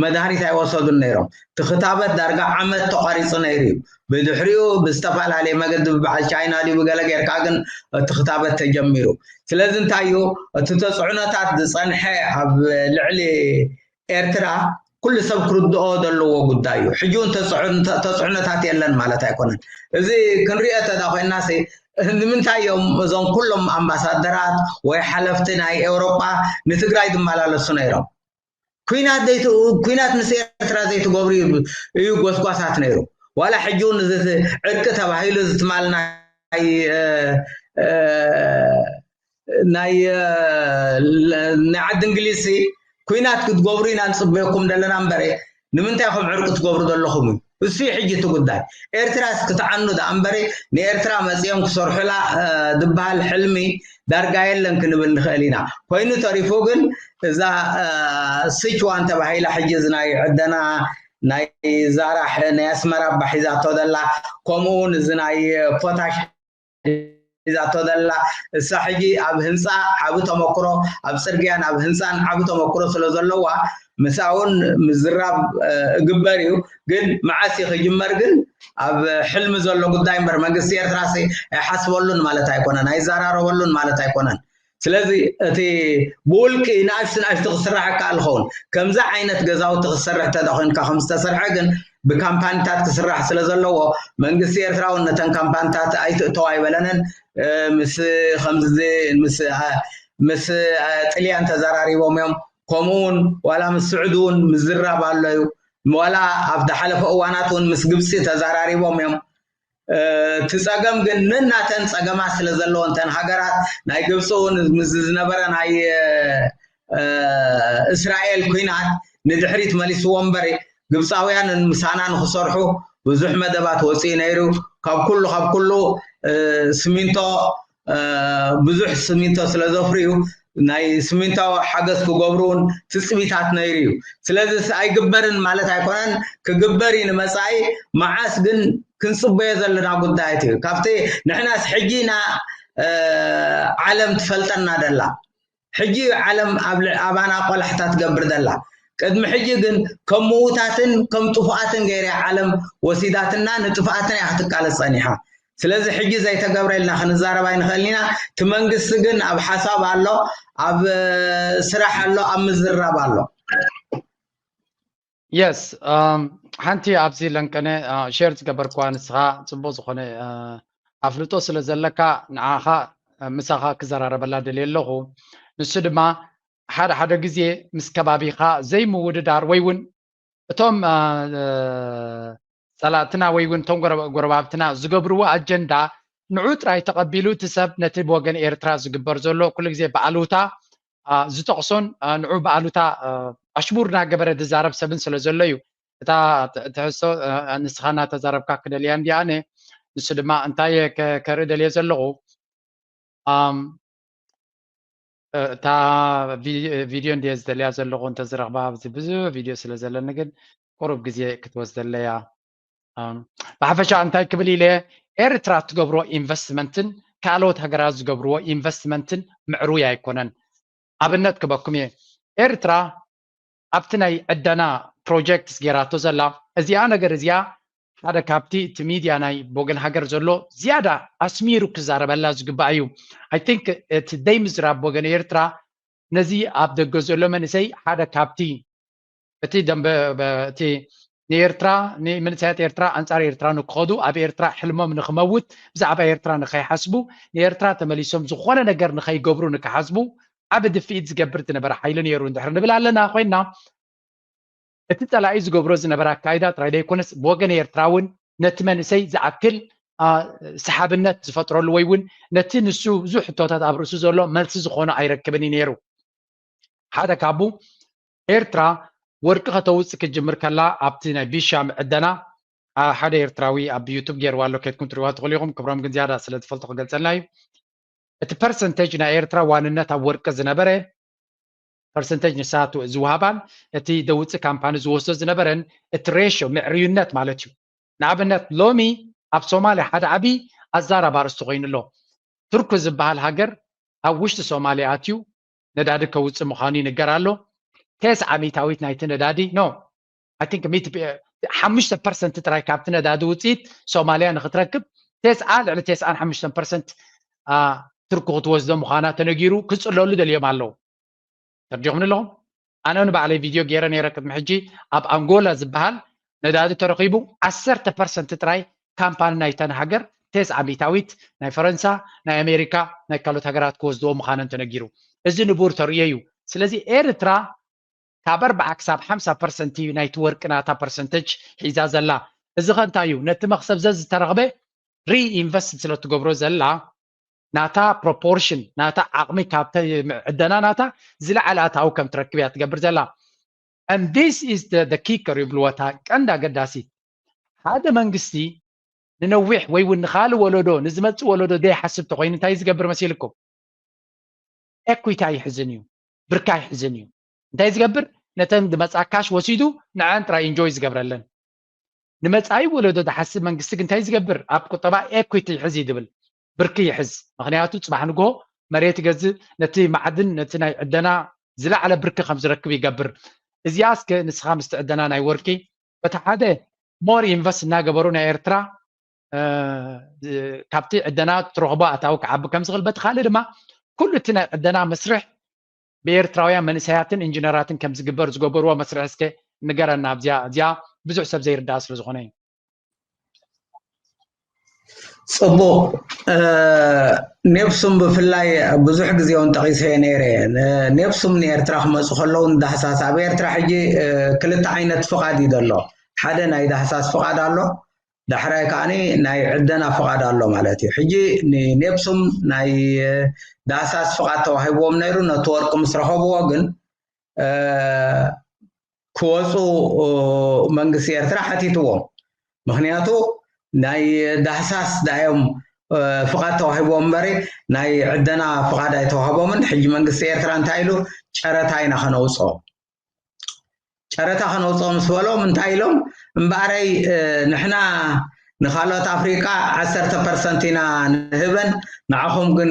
መድሃኒት ኣይወሰዱን ነይሮም። ትኽታበት ዳርጋ ዓመት ተቋሪፁ ነይሩ እዩ። ብድሕሪኡ ብዝተፈላለየ መገዲ ብበዓል ቻይና ድዩ ብገለ ጌርካ ግን እቲ ክታበት ተጀሚሩ። ስለዚ እንታይ እዩ እቲ ተፅዕኖታት ዝፀንሐ ኣብ ልዕሊ ኤርትራ ኩሉ ሰብ ክርድኦ ዘለዎ ጉዳይ እዩ። ሕጂ እውን ተፅዕኖታት የለን ማለት ኣይኮነን። እዚ ክንሪኦ ተዳ ኮይና ንምንታይ እዮም እዞም ኩሎም ኣምባሳደራት ወይ ሓለፍቲ ናይ ኤውሮጳ ንትግራይ ዝመላለሱ ነይሮም? ኩናት ምስ ኤርትራ ዘይትገብሩ እዩ ጎስጓሳት ነይሩ። ዋላ ሕጂ እውን እዚ ዕርቂ ተባሂሉ ዝትማል ናይ ናይ ዓዲ እንግሊዝ ኩናት ክትገብሩ ኢና ንፅበየኩም ዘለና እምበረ ንምንታይ ከም ዕርቂ ትገብሩ ዘለኹም እዩ። እሱ ሕጂ እቲ ጉዳይ ኤርትራስ ክትዓኑ ደኣ እምበረ ንኤርትራ መፂኦም ክሰርሑላ ዝበሃል ሕልሚ ዳርጋ የለን ክንብል ንኽእል ኢና። ኮይኑ ተሪፉ ግን እዛ ስችዋን ተባሂላ ሕጂ እዚ ናይ ዕደና ናይ ዛራ ናይ ኣስመራ ኣባ ሒዛቶ ዘላ፣ ከምኡ እውን እዚ ናይ ፖታሽ ሒዛቶ ዘላ፣ እሳ ሕጂ ኣብ ህንፃ ዓቢ ተመክሮ፣ ኣብ ፅርግያን ኣብ ህንፃን ዓቢ ተመክሮ ስለ ዘለዋ፣ ምስኣ እውን ምዝራብ እግበር እዩ። ግን መዓስ እዩ ክጅመር ግን ኣብ ሕልሚ ዘሎ ጉዳይ እምበር፣ መንግስቲ ኤርትራሲ ኣይሓስበሉን ማለት ኣይኮነን፣ ኣይዘራረበሉን ማለት ኣይኮነን። ስለዚ እቲ ብውልቂ ንኣሽቱ ንኣሽቱ ክስራሕ ይከኣል ኸውን። ከምዚ ዓይነት ገዛውቲ ክሰርሕ እንተ ኮይንካ ከም ዝተሰርሐ ግን ብካምፓኒታት ክስራሕ ስለ ዘለዎ መንግስቲ ኤርትራ እውን ነተን ካምፓኒታት ኣይትእተው ኣይበለንን። ምስ ከምዚ ምስ ጥልያን ተዘራሪቦም እዮም። ከምኡ እውን ዋላ ምስ ስዑዲ እውን ምዝራብ ኣሎ እዩ። ዋላ ኣብ ዝሓለፈ እዋናት እውን ምስ ግብፂ ተዘራሪቦም እዮም። እቲ ፀገም ግን ነናተን ፀገማት ስለ ዘለዎ እንተን ሃገራት ናይ ግብፂ እውን ምስ ዝነበረ ናይ እስራኤል ኩናት ንድሕሪት መሊስዎ እምበር ግብፃውያን ምሳና ንክሰርሑ ብዙሕ መደባት ወፂኡ ነይሩ። ካብ ኩሉ ካብ ኩሉ ስሚንቶ ብዙሕ ስሚንቶ ስለ ዘፍርዩ ናይ ስሚንቶ ሓገዝ ክገብሩ እውን ትፅቢታት ነይሩ እዩ። ስለዚ ኣይግበርን ማለት ኣይኮነን፣ ክግበር እዩ ንመፃኢ። መዓስ ግን ክንፅበዮ ዘለና ጉዳያት እዩ። ካብቲ ንሕናስ ሕጂ ኢና ዓለም ትፈልጠና ደላ፣ ሕጂ ዓለም ኣባና ቆላሕታ ትገብር ደላ። ቅድሚ ሕጂ ግን ከም ምዉታትን ከም ጥፉኣትን ገይረ ዓለም ወሲዳትና ንጥፍኣትና እያ ክትቃለስ ፀኒሓ። ስለዚ ሕጂ ዘይተገብረ ኢልና ክንዛረብ ኣይንኽእልን ኢና። እቲ መንግስቲ ግን ኣብ ሓሳብ ኣሎ፣ ኣብ ስራሕ ኣሎ፣ ኣብ ምዝራብ ኣሎ። የስ ሓንቲ ኣብዚ ለንቀነ ሼር ዝገበርኳ ንስኻ ፅቡቅ ዝኾነ ኣፍልጦ ስለ ዘለካ ንዓኻ ምሳኻ ክዘራረበላ ደልየ ኣለኹ። ንሱ ድማ ሓደ ሓደ ግዜ ምስ ከባቢኻ ዘይምውድዳር ወይ እውን እቶም ፀላእትና ወይ እውን እቶም ጎረባብትና ዝገብርዎ ኣጀንዳ ንዑ ጥራይ ተቐቢሉ እቲ ሰብ ነቲ ብወገን ኤርትራ ዝግበር ዘሎ ኩሉ ግዜ ብኣሉታ ዝጠቕሶን ንዑ ብኣሉታ ኣሽሙር እናገበረ ዝዛረብ ሰብን ስለ ዘሎ እዩ። እታ ትሕዝቶ ንስኻ እናተዛረብካ ክደልያ እንዲ ኣነ ንሱ ድማ እንታይ ከርኢ ደልየ ዘለኹ እታ ቪድዮ እንድየ ዝደልያ ዘለኹ እንተዝረኽባ ኣብዚ ብዙ ቪድዮ ስለ ዘለኒ ግን ቁሩብ ግዜ ክትወስደለያ። ብሓፈሻ እንታይ ክብል ኢለ ኤርትራ ትገብሮ ኢንቨስትመንትን ካልኦት ሃገራት ዝገብርዎ ኢንቨስትመንትን ምዕሩይ ኣይኮነን። ኣብነት ክበኩም እየ። ኤርትራ ኣብቲ ናይ ዕደና ፕሮጀክትስ ገይራቶ ዘላ እዚኣ ነገር እዚኣ ሓደ ካብቲ እቲ ሚድያ ናይ ቦገን ሃገር ዘሎ ዝያዳ ኣስሚሩ ክዛረበላ ዝግባእ እዩ። ኣይ ቲንክ እቲ ደይ ምዝራብ ቦገን ኤርትራ ነዚ ኣብ ደገ ዘሎ መንእሰይ ሓደ ካብቲ እቲ ደንበ እቲ ንኤርትራ ንመንእሰያት ኤርትራ ኣንጻር ኤርትራ ንክኸዱ ኣብ ኤርትራ ሕልሞም ንክመውት ብዛዕባ ኤርትራ ንከይሓስቡ ንኤርትራ ተመሊሶም ዝኾነ ነገር ንከይገብሩ ንክሓስቡ ዓቢ ድፍኢት ዝገብር ዝነበረ ሓይሊ ነይሩ እንድሕር ንብል ኣለና ኮይንና እቲ ጸላኢ ዝገብሮ ዝነበረ ኣካይዳ ጥራይ ዘይኮነስ ብወገን ኤርትራ እውን ነቲ መንእሰይ ዝኣክል ሰሓብነት ዝፈጥረሉ ወይ እውን ነቲ ንሱ ብዙሕ ሕቶታት ኣብ ርእሱ ዘሎ መልሲ ዝኾኖ ኣይረክብን እዩ ነይሩ። ሓደ ካብኡ ኤርትራ ወርቂ ከተውፅእ ክትጅምር ከላ ኣብቲ ናይ ቢሻ ምዕደና ሓደ ኤርትራዊ ኣብ ዩቱብ ገይርዋ ኣሎ፣ ከድኩም ትሪዋ ትኽእሉ ኢኹም። ክብሮም ግን ዝያዳ ስለ ዝፈልጦ ክገልፀልና እዩ። እቲ ፐርሰንቴጅ ናይ ኤርትራ ዋንነት ኣብ ወርቂ ዝነበረ ፐርሰንቴጅ ንሳቱ ዝወሃባን እቲ ደውፅእ ካምፓኒ ዝወስዶ ዝነበረን እቲ ሬሽዮ ምዕርዩነት ማለት እዩ። ንኣብነት ሎሚ ኣብ ሶማልያ ሓደ ዓብዪ ኣዛራቢ ኣርእስቲ ኮይኑ ኣሎ። ቱርኪ ዝበሃል ሃገር ኣብ ውሽጢ ሶማልያ ኣትዩ ነዳዲ ከውፅእ ምዃኑ ይንገር ኣሎ። ተስዓ ሚእታዊት ናይቲ ነዳዲ ኖ ኣይ ቲንክ ሓሙሽተ ፐርሰንት ጥራይ ካብቲ ነዳዲ ውፅኢት ሶማልያ ንክትረክብ ተስዓ ልዕሊ ተስዓን ሓሙሽተን ፐርሰንት ቱርኪ ክትወስዶ ምዃና ተነጊሩ ክፅለሉ ደልዮም ኣለዉ። ተርዲኹም ኣለኹም። ኣነ ንባዕለይ ቪድዮ ገይረ ነይረ ቅድሚ ሕጂ ኣብ ኣንጎላ ዝበሃል ነዳዲ ተረኺቡ ዓሰርተ ፐርሰንት ጥራይ ካምፓኒ ናይተን ሃገር ተስዓ ሚእታዊት ናይ ፈረንሳ ናይ ኣሜሪካ ናይ ካልኦት ሃገራት ክወስድዎ ምዃነን ተነጊሩ። እዚ ንቡር ተርእዮ እዩ። ስለዚ ኤርትራ ካብ ኣርብዓ ክሳብ ሓምሳ ፐርሰንት እዩ ናይቲ ወርቂ ናታ ፐርሰንተጅ ሒዛ ዘላ። እዚ ከ እንታይ እዩ? ነቲ መኽሰብ ዘዝተረኽበ ሪኢንቨስት ስለ ትገብሮ ዘላ ናታ ፕሮፖርሽን ናታ ዓቕሚ ካብ ዕደና ናታ ዝለዓለ ኣታዊ ከም ትረክብ እያ ትገብር ዘላ። And this is the, the kicker ይብልዎ እታ ቀንዲ ኣገዳሲት። ሓደ መንግስቲ ንነዊሕ ወይ እውን ንኻልእ ወለዶ ንዝመፅእ ወለዶ ዘይሓስብ ተኮይኑ እንታይ ዝገብር መሲልኩም? ኤኩዊቲ ኣይሕዝን እዩ፣ ብርካ ኣይሕዝን እዩ። እንታይ ዝገብር? ነተን ዝመፃ ካሽ ወሲዱ ንዐን ጥራይ ኢንጆይ ዝገብረለን። ንመፃኢ ወለዶ ዝሓስብ መንግስቲ ግን እንታይ ዝገብር? ኣብ ቁጠባ ኤኩዊቲ ይሕዝ እዩ ዝብል፣ ብርኪ ይሕዝ። ምክንያቱ ፅባሕ ንግሆ መሬት ይገዝእ፣ ነቲ ማዕድን፣ ነቲ ናይ ዕደና ዝለዓለ ብርኪ ከም ዝረክብ ይገብር። እዚኣ እስከ ንስኻ ምስቲ ዕደና ናይ ወርቂ በቲ ሓደ ሞር ኢንቨስት እናገበሩ ናይ ኤርትራ ካብቲ ዕደና ትረኽቦ ኣታዊ ክዓቢ ከም ዝኽእል፣ በቲ ካልእ ድማ ኩሉ እቲ ናይ ዕደና መስርሕ ብኤርትራውያን መንእሰያትን ኢንጂነራትን ከም ዝግበር ዝገበርዎ መስርሕ እስከ ንገረና። ኣብዚኣ እዚኣ ብዙሕ ሰብ ዘይርዳእ ስለ ዝኾነ እዩ። ፅቡቅ። ኔፕሱም ብፍላይ ብዙሕ ግዜ እውን ጠቂሰዮ ነይረ። ኔፕሱም ንኤርትራ ክመፁ ከለዉ ንዳህሳስ ኣብ ኤርትራ ሕጂ ክልተ ዓይነት ፍቃድ እዩ ዘሎ። ሓደ ናይ ዳህሳስ ፍቃድ ኣሎ፣ ዳሕራይ ከዓኒ ናይ ዕደና ፍቃድ ኣሎ ማለት እዩ። ሕጂ ንኔፕሱም ናይ ዳህሳስ ፍቃድ ተዋሂብዎም ነይሩ። ነቲ ወርቂ ምስ ረኸብዎ ግን ክወፁ መንግስቲ ኤርትራ ሓቲትዎም። ምክንያቱ ናይ ዳህሳስ ዳዮም ፍቃድ ተዋሂቦም እምበሪ ናይ ዕደና ፍቃድ ኣይተዋህቦምን። ሕጂ መንግስቲ ኤርትራ እንታይ ኢሉ? ጨረታ ኢና ከነውፅኦ። ጨረታ ከነውፅኦ ምስ በሎም እንታይ ኢሎም? እምበኣረይ ንሕና ንካልኦት ኣፍሪቃ ዓሰርተ ፐርሰንት ኢና ንህበን፣ ንዓኹም ግን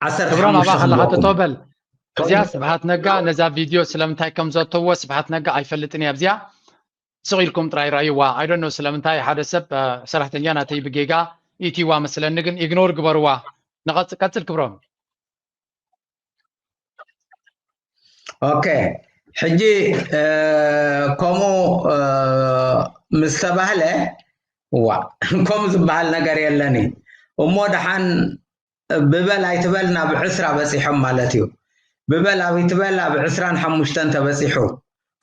ዓሰርተ ክብሮም ኣብኣ ሓሙሽተ ከለካ ክንበኩም። ተተውበል እዚኣ ስብሓት ነጋ ነዛ ቪድዮ ስለምንታይ ከም ዘተዎ ስብሓት ነጋ ኣይፈልጥን እየ። ኣብዚኣ ስቕ ኢልኩም ጥራይ ረኣይዋ። I don't know ስለምንታይ ሓደ ሰብ ሰራሕተኛ ናተይ ብጌጋ ኢትዋ መስለኒ፣ ግን ኢግኖር ግበርዋ። ንቐጽል ክብሮም። ኦኬ፣ ሕጂ ከምኡ ምስ ተባህለ ዋ፣ ከምኡ ዝበሃል ነገር የለኒ እሞ ደሓን ብበል ኣይትበል ናብ ዕስራ በፂሖም ማለት እዩ። ብበል ኣብይትበል ኣብ ዕስራን ሓሙሽተን ተበፂሑ፣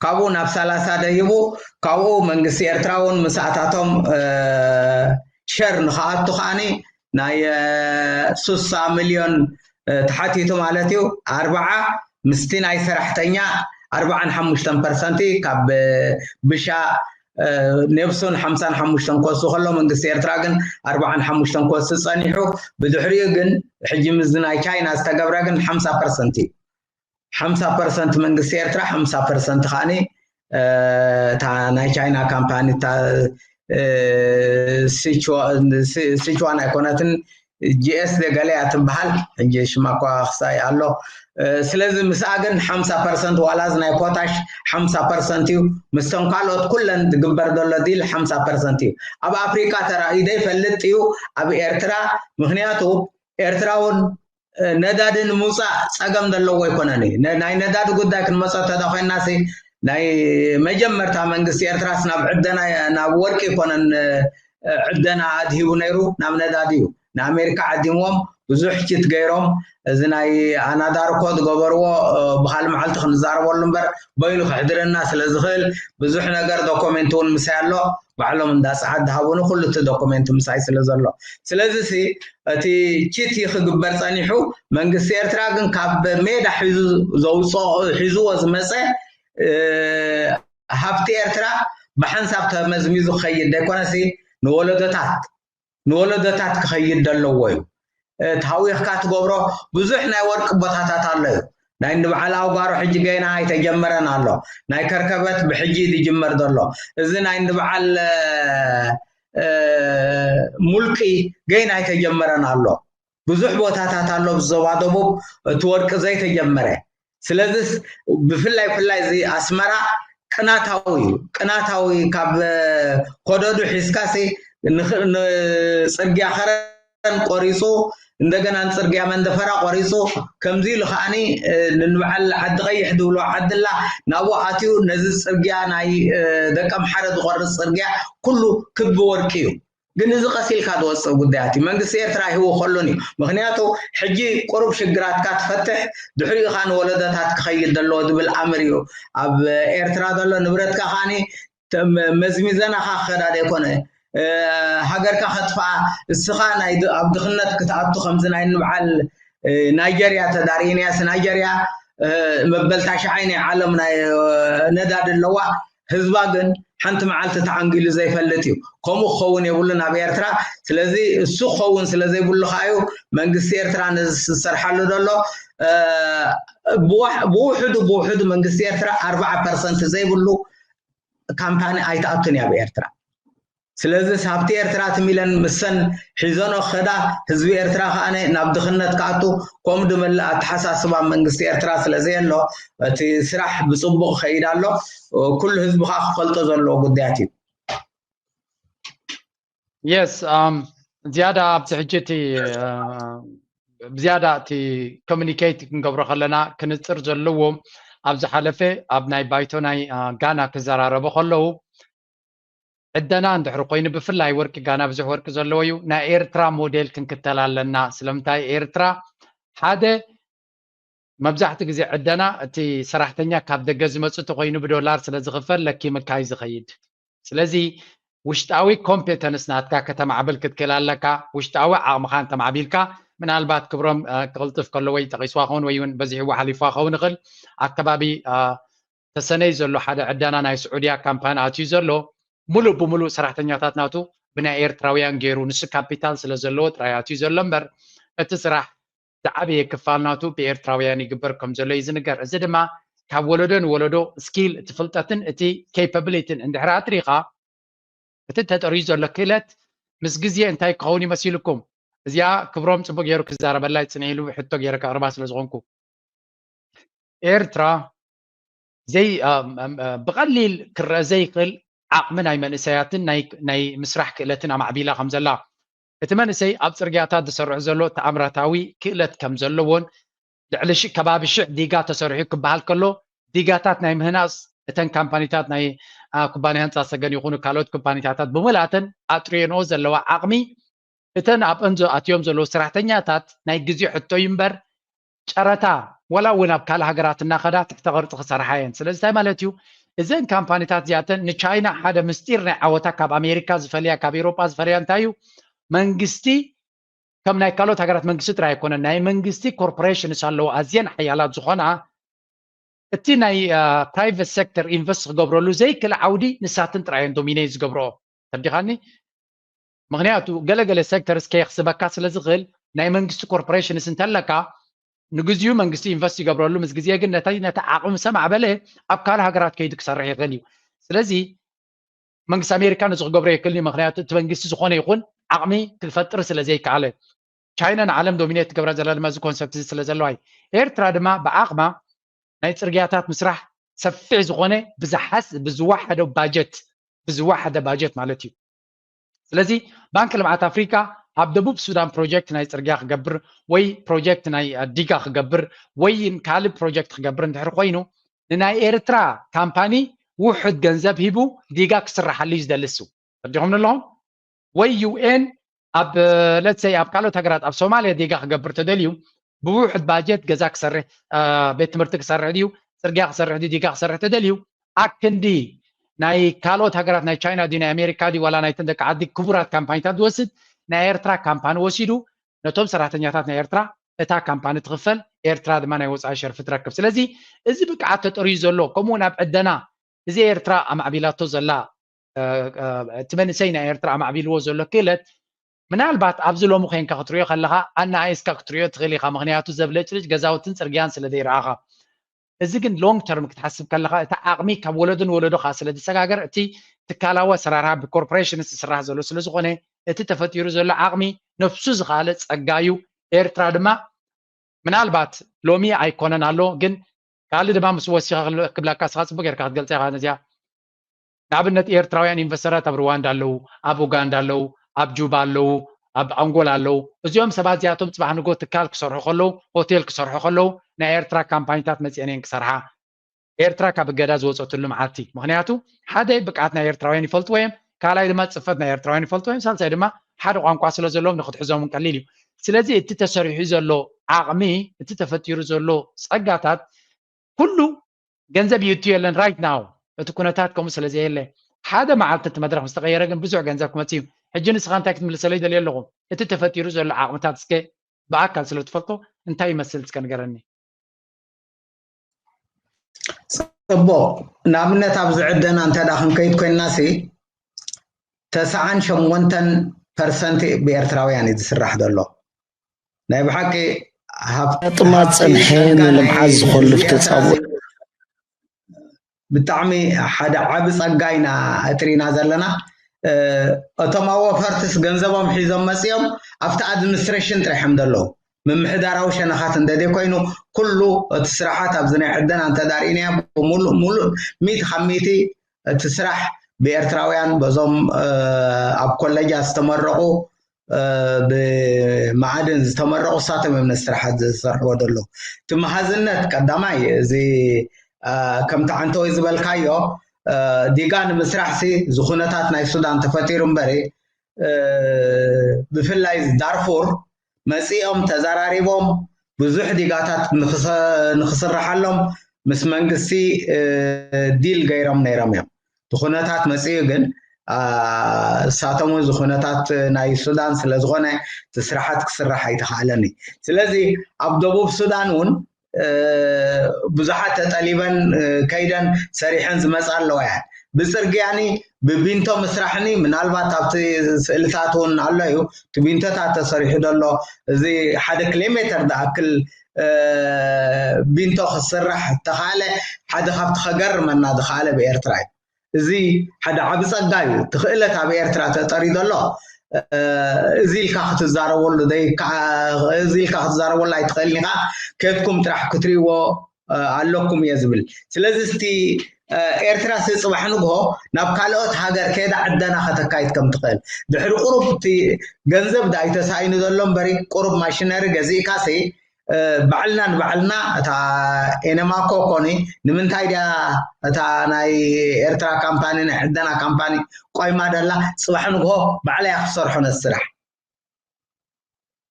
ካብኡ ናብ ሰላሳ ደይቡ፣ ካብኡ መንግስቲ ኤርትራ እውን ምስኣታቶም ሸር ንክኣቱ ከዓኒ ናይ ሱሳ ሚልዮን ተሓቲቱ ማለት እዩ። ኣርባዓ ምስቲ ናይ ሰራሕተኛ ኣርባዓን ሓሙሽተን ፐርሰንቲ ካብ ብሻ ኔፕሱን ሓምሳን ሓሙሽተን ክወስዱ ከሎ መንግስቲ ኤርትራ ግን ኣርባዓን ሓሙሽተን ክወስድ ፀኒሑ። ብድሕሪኡ ግን ሕጂ ምስዚ ናይ ቻይና ዝተገብረ ግን ሓምሳ ፐርሰንት እዩ። ሓምሳ ፐርሰንት መንግስቲ ኤርትራ፣ ሓምሳ ፐርሰንት ከዓኒ እታ ናይ ቻይና ካምፓኒ እታ ሲቹዋን ኣይኮነትን ጂኤስ ገለ እያ ትበሃል። ሕጂ ሽማ እኳ ክሳይ ኣሎ። ስለዚ ምስኣ ግን ሓምሳ ፐርሰንት ዋላ እዚ ናይ ፖታሽ ሓምሳ ፐርሰንት እዩ። ምስቶም ካልኦት ኩለን ዝግበር ዘሎ ዲል ሓምሳ ፐርሰንት እዩ። ኣብ ኣፍሪቃ ተራእዩ ዘይፈልጥ እዩ ኣብ ኤርትራ። ምክንያቱ ኤርትራ እውን ነዳዲ ንምውፃእ ፀገም ዘለዎ ኣይኮነን እዩ። ናይ ነዳዲ ጉዳይ ክንመፀ እንተዳ ኮይናሲ ናይ መጀመርታ መንግስቲ ኤርትራስ ናብ ዕደና ናብ ወርቂ ኣይኮነን ዕደና ኣድሂቡ ነይሩ፣ ናብ ነዳዲ እዩ። ንኣሜሪካ ዓዲምዎም ብዙሕ ችት ገይሮም። እዚ ናይ ኣናዳርኮ ዝገበርዎ ብካል መዓልቲ ክንዛረበሉ እምበር በይኑ ክሕድረና ስለ ዝኽእል ብዙሕ ነገር ዶኮሜንት እውን ምሳይ ኣሎ። ባዕሎም እንዳፀዓት ዝሃቡኒ ኩሉ እቲ ዶኮሜንት ምሳይ ስለ ዘሎ። ስለዚ ሲ እቲ ችት ክግበር ፀኒሑ መንግስቲ ኤርትራ ግን ካብ ሜዳ ሒዙ ዘውፅኦ ሒዝዎ ዝመፀ ሃብቲ ኤርትራ ብሓንሳብ ተመዝሚዙ ክኸይድ ዘይኮነሲ ንወለዶታት ንወለዶታት ክኸይድ ዘለዎ እዩ። ተሃዊኽካ ትገብሮ ብዙሕ ናይ ወርቂ ቦታታት ኣሎ እዩ። ናይ ንበዓል ኣውጋሮ ሕጂ ገና ኣይተጀመረን ኣሎ። ናይ ከርከበት ብሕጂ ዝጅመር ዘሎ እዚ ናይ ንበዓል ሙልቂ ገና ኣይተጀመረን ኣሎ። ብዙሕ ቦታታት ኣሎ ብዞባ ደቡብ እቲ ወርቂ ዘይተጀመረ። ስለዚስ ብፍላይ ብፍላይ እዚ ኣስመራ ቅናታዊ እዩ። ቅናታዊ ካብ ኮደዱ ሒዝካሲ ንጽርግያ ከረን ቆሪፁ እንደገና ንፅርግያ መንደፈራ ቆሪፁ ከምዚ ኢሉ ከዓኒ ንንበዓል ዓዲ ቀይሕ ዝብሎ ዓድላ ናብኡ ኣትዩ ነዚ ፅርግያ ናይ ደቀምሓረ ዝቆርፅ ፅርግያ ኩሉ ክቢ ወርቂ እዩ። ግን እዚ ቀስ ኢልካ ዝወፅእ ጉዳያት እዩ። መንግስቲ ኤርትራ ሂቡ ከሉን እዩ። ምክንያቱ ሕጂ ቁሩብ ሽግራትካ ትፈትሕ ድሕሪኡ ኢኻ ንወለዶታት ክኸይድ ዘለዎ ዝብል ኣምር እዩ። ኣብ ኤርትራ ዘሎ ንብረትካ ከዓኒ መዝሚዘናኻ ክኸዳ ዘይኮነ ሃገርካ ከጥፍኣ እስኻ ናይ ኣብ ድኽነት ክትኣቱ ከምዚ ናይ ንበዓል ናይጀርያ ተዳርኢናያስ ናይጀርያ መበል ታሽዓይ ናይ ዓለም ናይ ነዳዲ ኣለዋ። ህዝባ ግን ሓንቲ መዓልቲ ተዓንጊሉ ዘይፈልጥ እዩ። ከምኡ ክኸውን የብሉን ኣብ ኤርትራ። ስለዚ እሱ ክኸውን ስለ ዘይብሉ ከኣ እዩ መንግስቲ ኤርትራ ነዚ ዝሰርሓሉ ዘሎ። ብውሕዱ ብውሕዱ መንግስቲ ኤርትራ ኣርባዓ ፐርሰንት ዘይብሉ ካምፓኒ ኣይትኣቱን እያ ኣብ ኤርትራ። ስለዚ ሃብቲ ኤርትራ ትም ኢለን ምሰን ሒዘኖ ክኸዳ፣ ህዝቢ ኤርትራ ከኣ ናብ ድኽነት ክኣቱ፣ ከምኡ ድመልእ ኣተሓሳስባ መንግስቲ ኤርትራ ስለ ዘየሎ፣ እቲ ስራሕ ብጽቡቕ ይኸይድ ኣሎ። ኩሉ ህዝቢ ከኣ ክፈልጦ ዘለዎ ጉዳያት እዩ። የስ ዝያዳ ኣብዚ ሕጂ እቲ ብዝያዳ እቲ ኮሚኒኬት ክንገብሮ ከለና ክንፅር ዘለዎ ኣብ ዝሓለፈ ኣብ ናይ ባይቶ ናይ ጋና ክዘራረቡ ከለዉ ዕደና እንድሕር ኮይኑ ብፍላይ ወርቂ ጋና ብዙሕ ወርቂ ዘለዎ እዩ ናይ ኤርትራ ሞዴል ክንክተል ኣለና ስለምንታይ ኤርትራ ሓደ መብዛሕትኡ ግዜ ዕደና እቲ ሰራሕተኛ ካብ ደገ ዝመፅእ ተኮይኑ ብዶላር ስለ ዝኽፈል ለኪምካ እዩ ዝኸይድ ስለዚ ውሽጣዊ ኮምፔተንስ ናትካ ከተማዕብል ክትክእል ኣለካ ውሽጣዊ ዓቕምኻ እንተማዕቢልካ ምናልባት ክብሮም ክቕልጥፍ ከሎ ወይ ጠቒስዋ ክኸውን ወይ እውን በዚሕዋ ሓሊፍዋ ክኸውን ይኽእል ኣብ ከባቢ ተሰነይ ዘሎ ሓደ ዕደና ናይ ስዑድያ ካምፓኒ ኣትዩ ዘሎ ሙሉእ ብሙሉእ ሰራሕተኛታት ናቱ ብናይ ኤርትራውያን ገይሩ ንሱ ካፒታል ስለ ዘለዎ ጥራይ ኣትዩ ዘሎ እምበር እቲ ስራሕ ዝዓበየ ክፋል ናቱ ብኤርትራውያን ይግበር ከም ዘሎ እዩ ዝንገር እዚ ድማ ካብ ወለዶ ንወለዶ ስኪል እቲ ፍልጠትን እቲ ኬፓብሊቲን እንድሕር ኣጥሪኻ እቲ ተጠርዩ ዘሎ ክእለት ምስ ግዜ እንታይ ክኸውን ይመሲልኩም እዚኣ ክብሮም ፅቡቅ ገይሩ ክዛረበላ ይፅንሕ ኢሉ ሕቶ ገይረ ከቅርባ ስለ ዝኾንኩ ኤርትራ ዘይ ብቐሊል ክረአ ዘይክእል ዓቕሚ ናይ መንእሰያትን ናይ ምስራሕ ክእለትን ኣማዕቢላ ከም ዘላ እቲ መንእሰይ ኣብ ፅርግያታት ዝሰርሑ ዘሎ ተኣምራታዊ ክእለት ከም ዘለዎን ልዕሊ ከባቢ ሽሕ ዲጋ ተሰሪሑ ክበሃል ከሎ ዲጋታት ናይ ምህናፅ እተን ካምፓኒታት ናይ ኩባንያ ህንፃ ሰገን ይኹኑ ካልኦት ኩባኒታታት ብምልኣተን ኣጥርየንኦ ዘለዋ ዓቕሚ እተን ኣብ እንዞ ኣትዮም ዘለዉ ሰራሕተኛታት ናይ ግዜ ሕቶ እዩ እምበር ጨረታ ወላ እውን ኣብ ካልእ ሃገራት እናኸዳ ትሕተ ቅርፂ ክሰርሓ እየን ስለዚ እንታይ ማለት እዩ እዘን ካምፓኒታት እዚኣተን ንቻይና ሓደ ምስጢር ናይ ዓወታ ካብ ኣሜሪካ ዝፈልያ ካብ ኤሮጳ ዝፈልያ እንታይ እዩ መንግስቲ ከም ናይ ካልኦት ሃገራት መንግስቲ ጥራይ ኣይኮነን ናይ መንግስቲ ኮርፖሬሽንስ ኣለዎ ኣዝየን ሓያላት ዝኾና እቲ ናይ ፕራይቨት ሴክተር ኢንቨስት ክገብረሉ ዘይክእል ዓውዲ ንሳትን ጥራየን ዶሚኔት ዝገብረኦ ተዲኻኒ ምክንያቱ ገለገለ ሴክተርስ ከየኽስበካ ስለ ዝኽእል ናይ መንግስቲ ኮርፖሬሽንስ እንተለካ ንግዚኡ መንግስቲ ኢንቨስት ይገብረሉ ምስ ግዜ ግን ነቲ ነቲ ዓቕሚ ሰማዕበለ ኣብ ካልእ ሃገራት ከይዱ ክሰርሕ ይኽእል እዩ ስለዚ መንግስቲ ኣሜሪካ ነዚ ክገብሮ የክልኒ ምክንያቱ እቲ መንግስቲ ዝኾነ ይኹን ዓቕሚ ክፈጥር ስለ ዘይከኣለ ቻይና ንዓለም ዶሚኔት ትገብራ ዘላ ድማ እዚ ኮንሰፕት እዚ ስለ ዘለዋ እዩ ኤርትራ ድማ ብዓቕማ ናይ ፅርግያታት ምስራሕ ሰፊሕ ዝኾነ ብዝሓስ ብዝወሓደ ባጀት ብዝወሓደ ባጀት ማለት እዩ ስለዚ ባንክ ልምዓት ኣፍሪካ ኣብ ደቡብ ሱዳን ፕሮጀክት ናይ ፅርግያ ክገብር ወይ ፕሮጀክት ናይ ዲጋ ክገብር ወይ ካልእ ፕሮጀክት ክገብር እንድሕር ኮይኑ ንናይ ኤርትራ ካምፓኒ ውሑድ ገንዘብ ሂቡ ዲጋ ክስራሓሉ እዩ ዝደልሱ ተዲኹም ኣለኹም ወይ ዩኤን ኣብ ለትሰይ ኣብ ካልኦት ሃገራት ኣብ ሶማልያ ዲጋ ክገብር ተደልዩ ብውሑድ ባጀት ገዛ ክሰርሕ ቤት ትምህርቲ ክሰርሕ ድዩ ፅርግያ ክሰርሕ ድዩ ዲጋ ክሰርሕ ተደልዩ ኣክንዲ ናይ ካልኦት ሃገራት ናይ ቻይና ድዩ ናይ ኣሜሪካ ድዩ ዋላ ናይተን ደቂ ዓዲ ክቡራት ካምፓኒታት ዝወስድ ናይ ኤርትራ ካምፓኒ ወሲዱ ነቶም ሰራሕተኛታት ናይ ኤርትራ እታ ካምፓኒ ትኽፈል ኤርትራ ድማ ናይ ወፃኢ ሸርፊ ትረክብ ስለዚ እዚ ብቅዓት ተጠርዩ ዘሎ ከምኡ ናብ ዕደና እዚ ኤርትራ ኣማዕቢላቶ ዘላ እቲ መንእሰይ ናይ ኤርትራ ኣማዕቢልዎ ዘሎ ክእለት ምናልባት ኣብዚ ሎሚ ኮንካ ክትሪኦ ከለካ ኣናኣይስካ ክትሪኦ ትኽእል ኢካ ምክንያቱ ዘብለጭልጭ ገዛውትን ፅርግያን ስለ ዘይረኣኻ እዚ ግን ሎንግ ተርም ክትሓስብ ከለካ እቲ ዓቕሚ ካብ ወለዶ ንወለዶ ከዓ ስለ ዝሰጋገር እቲ ትካላዊ ኣሰራርሃ ብኮርፖሬሽን ዝስራሕ ዘሎ ስለ ዝኾነ እቲ ተፈጢሩ ዘሎ ዓቕሚ ነፍሱ ዝኸኣለ ፀጋ እዩ ኤርትራ ድማ ምናልባት ሎሚ ኣይኮነን ኣሎ ግን ካልእ ድማ ምስ ወሲኻ ክብላካ ስኻ ፅቡቅ ጌርካ ክትገልፀ ኢኻ ነዚኣ ንኣብነት ኤርትራውያን ኢንቨስተራት ኣብ ሩዋንዳ ኣለዉ ኣብ ኡጋንዳ ኣለዉ ኣብ ጁባ ኣለዉ ኣብ ኣንጎላ ኣለዉ እዚኦም ሰባት እዚኣቶም ፅባሕ ንጎ ትካል ክሰርሑ ከለዉ ሆቴል ክሰርሑ ከለዉ ናይ ኤርትራ ካምፓኒታት መፅአን እየን ክሰርሓ ኤርትራ ካብ እገዳ ዝወፀትሉ መዓልቲ ምክንያቱ ሓደ ብቅዓት ናይ ኤርትራውያን ይፈልጥዎ እዮም ካልኣይ ድማ ፅፈት ናይ ኤርትራውያን ይፈልጥዎ እዮም ሳልሳይ ድማ ሓደ ቋንቋ ስለ ዘለዎም ንክትሕዞም ቀሊል እዩ ስለዚ እቲ ተሰሪሑ ዘሎ ዓቕሚ እቲ ተፈጢሩ ዘሎ ፀጋታት ኩሉ ገንዘብ ይእቱ የለን right now እቲ ኩነታት ከምኡ ስለ ዘየለ ሓደ መዓልቲ እቲ መድረክ ምስ ተቀየረ ግን ብዙሕ ገንዘብ ክመፅእ እዩ ሕጂ ንስኻ እንታይ ክትምልሰለይ ደልየ ኣለኹ እቲ ተፈጢሩ ዘሎ ዓቕምታት እስከ ብኣካል ስለ ትፈልጦ እንታይ ይመስል እስከ ንገረኒ ጽቡቕ። ንኣብነት ኣብዚ ዕደና እንተ ደኣ ክንከይድ ኮይንና ሲ ተስዓን ሸሞንተን ፐርሰንት ብኤርትራውያን እዩ ዝስራሕ ዘሎ። ናይ ብሓቂ ሃብቲ ጥማት ሃብቲ ጸንሐ ጸጋ ናይ ንልምዓት ዝኸልፍ ህዝቢ ኤርትራ ተጻብኦ። ብጣዕሚ ሓደ ዓቢ ጸጋ ኢና ኣጥሪና ዘለና። እ፣ እቶም ኣወፈርትስ ገንዘቦም ሒዞም መጺኦም ኣብቲ ኣድሚኒስትሬሽን ጥራሕ እዮም ዘለዉ። ምምሕዳራዊ ሸነኻት እንተደይ ኮይኑ፣ ኩሉ እቲ ስራሓት ኣብዚ ናይ ዕደና እንተ ደኣ ርኢናዮ ብምሉእ፣ ሙሉእ፣ ሚእቲ ካብ ሚእቲ እቲ ስራሕ ብኤርትራውያን በዞም፣ እ፣ ኣብ ኮለጃት ዝተመረቑ፣ እ፣ ብመዓድን ዝተመረቑ እሳቶም እዮም ነቲ ስራሓት ዝሰርሕዎ ዘለዉ። እቲ መሃዝነት ቀዳማይ እዚ፣ እ፣ ከምቲ ዓንተወይ ዝበልካዮ፣ እ፣ ዲጋ ንምስራሕ ሲ እዚ ኩነታት ናይ ሱዳን ተፈጢሩ እምበሪ፣ እ፣ ብፍላይ ዳርፉር መጺኦም ተዘራሪቦም ብዙሕ ዲጋታት ንክሰ-፣ ንክስርሓሎም ምስ መንግስቲ፣ እ፣ ዲል ገይሮም ነይሮም እዮም። እቲ ኩነታት መጺኡ ግን፣ አ፣ እሳቶም እውን እዚ ኩነታት ናይ ሱዳን ስለ ዝኾነ እቲ ስራሓት ክስራሕ ኣይተኻእለን እዩ። ስለዚ ኣብ ደቡብ ሱዳን እውን፣ እ፣ ብዙሓት ተጠሊበን፣ እ፣ ከይደን ሰሪሐን ዝመጻ ኣለዋ እየን። ብጽርግያኒ ብቢንቶ ምስራሕኒ ምናልባት ኣብቲ ስእልታት እውን ኣሎ እዩ። እቲ ቢንቶታት ተሰሪሑ ዘሎ እዚ ሓደ ኪሎ ሜተር ዝኣክል፣ እ፣ ቢንቶ ክስራሕ ተኻለ ሓደ ካብቲ ከገርመና ዝኻለ ብኤርትራ እዩ። እዚ ሓደ ዓቢ ጸጋ እዩ። እቲ ክእለት ኣብ ኤርትራ ተጠርዩ ዘሎ፣ እ፣ እዚ ኢልካ ክትዛረበሉ ዘይከዓ-፣ እዚ ኢልካ ክትዛረበሉ ኣይትኽእልን ኢኻ። ከድኩም ጥራሕ ክትርእይዎ፣ እ፣ ኣለኩም እየ ዝብል። ስለዚ እስቲ፣ እ፣ ኤርትራ ሲ ጽባሕ ንግሆ ናብ ካልኦት ሃገር ከይዳ ዕደና ከተካይድ ከም ትኽእል። ድሕሪ ቁሩብ እቲ ገንዘብ ዳኣ እዩ ተሳኢኑ ዘሎ እምበሪ፣ ቁሩብ ማሽነሪ ገዚእካ ሲ፣ እ፣ ባዕልና ንባዕልና እታ ኤነማኮ ኮኒ ንምንታይ ድያ እታ ናይ ኤርትራ ካምፓኒ፣ ናይ ዕደና ካምፓኒ ቆይማ ደላ? ጽባሕ ንግሆ ባዕላ እያ ክትሰርሖ ነቲ ስራሕ።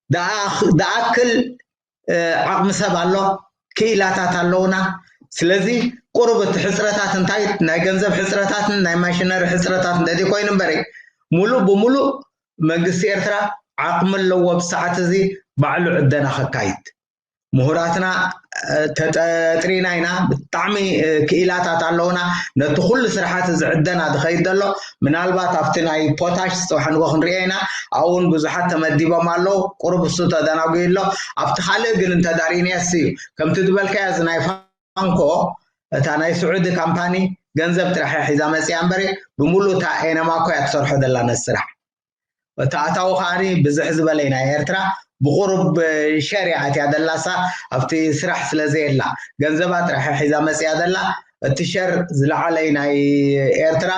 ደኣ-፣ ደኣክል፣ እ፣ ዓቕሚ ሰብ ኣሎ፣ ክኢላታት ኣለውና። ስለዚ ቁሩብ እቲ ሕጽረታት እንታይ ናይ ገንዘብ ሕጽረታትን ናይ ማሽነሪ ሕጽረታት እንተዘይ ኮይኑ እምበሪ፣ ሙሉእ ብሙሉእ መንግስቲ ኤርትራ ዓቕሚ ኣለዎ ብሰዓት እዚ ባዕሉ ዕደና ከካይድ። ምሁራትና፣ እ፣ ተጠጥሪና ኢና። ብጣዕሚ፣ እ፣ ክኢላታት ኣለውና። ነቲ ኩሉ ስራሓት እዚ ዕደና ዝኸይድ ዘሎ፣ ምናልባት ኣብቲ ናይ ፖታሽ ጽባሕ ንግሆ ክንሪኦ ኢና። ኣብኡ እውን ብዙሓት ተመዲቦም ኣለዉ። ቁሩብ እሱ ተደናጒዩ ኣሎ። ኣብቲ ካልእ ግን እንተዳሪእናዮ እሱ እዩ። ከምቲ ዝበልካዮ እዚ ናይ ፋንኮ፣ እታ ናይ ስዑዲ ካምፓኒ ገንዘብ ጥራሕ እያ ሒዛ መጺኣ እምበሪ፣ ብምሉእ እታ ኤነማኮ እያ ትሰርሖ ዘላ ነቲ ስራሕ። እቲ ኣታዊ ከኣ ብዝሕ ዝበለ እዩ ናይ ኤርትራ። ብቁሩብ ሸር እያ ኣትያ ዘላሳ ኣብቲ ስራሕ ስለ ዘየላ፣ ገንዘባ ጥራሕ እያ ሒዛ መጺኣ ዘላ። እቲ ሸር ዝለዓለ እዩ ናይ ኤርትራ።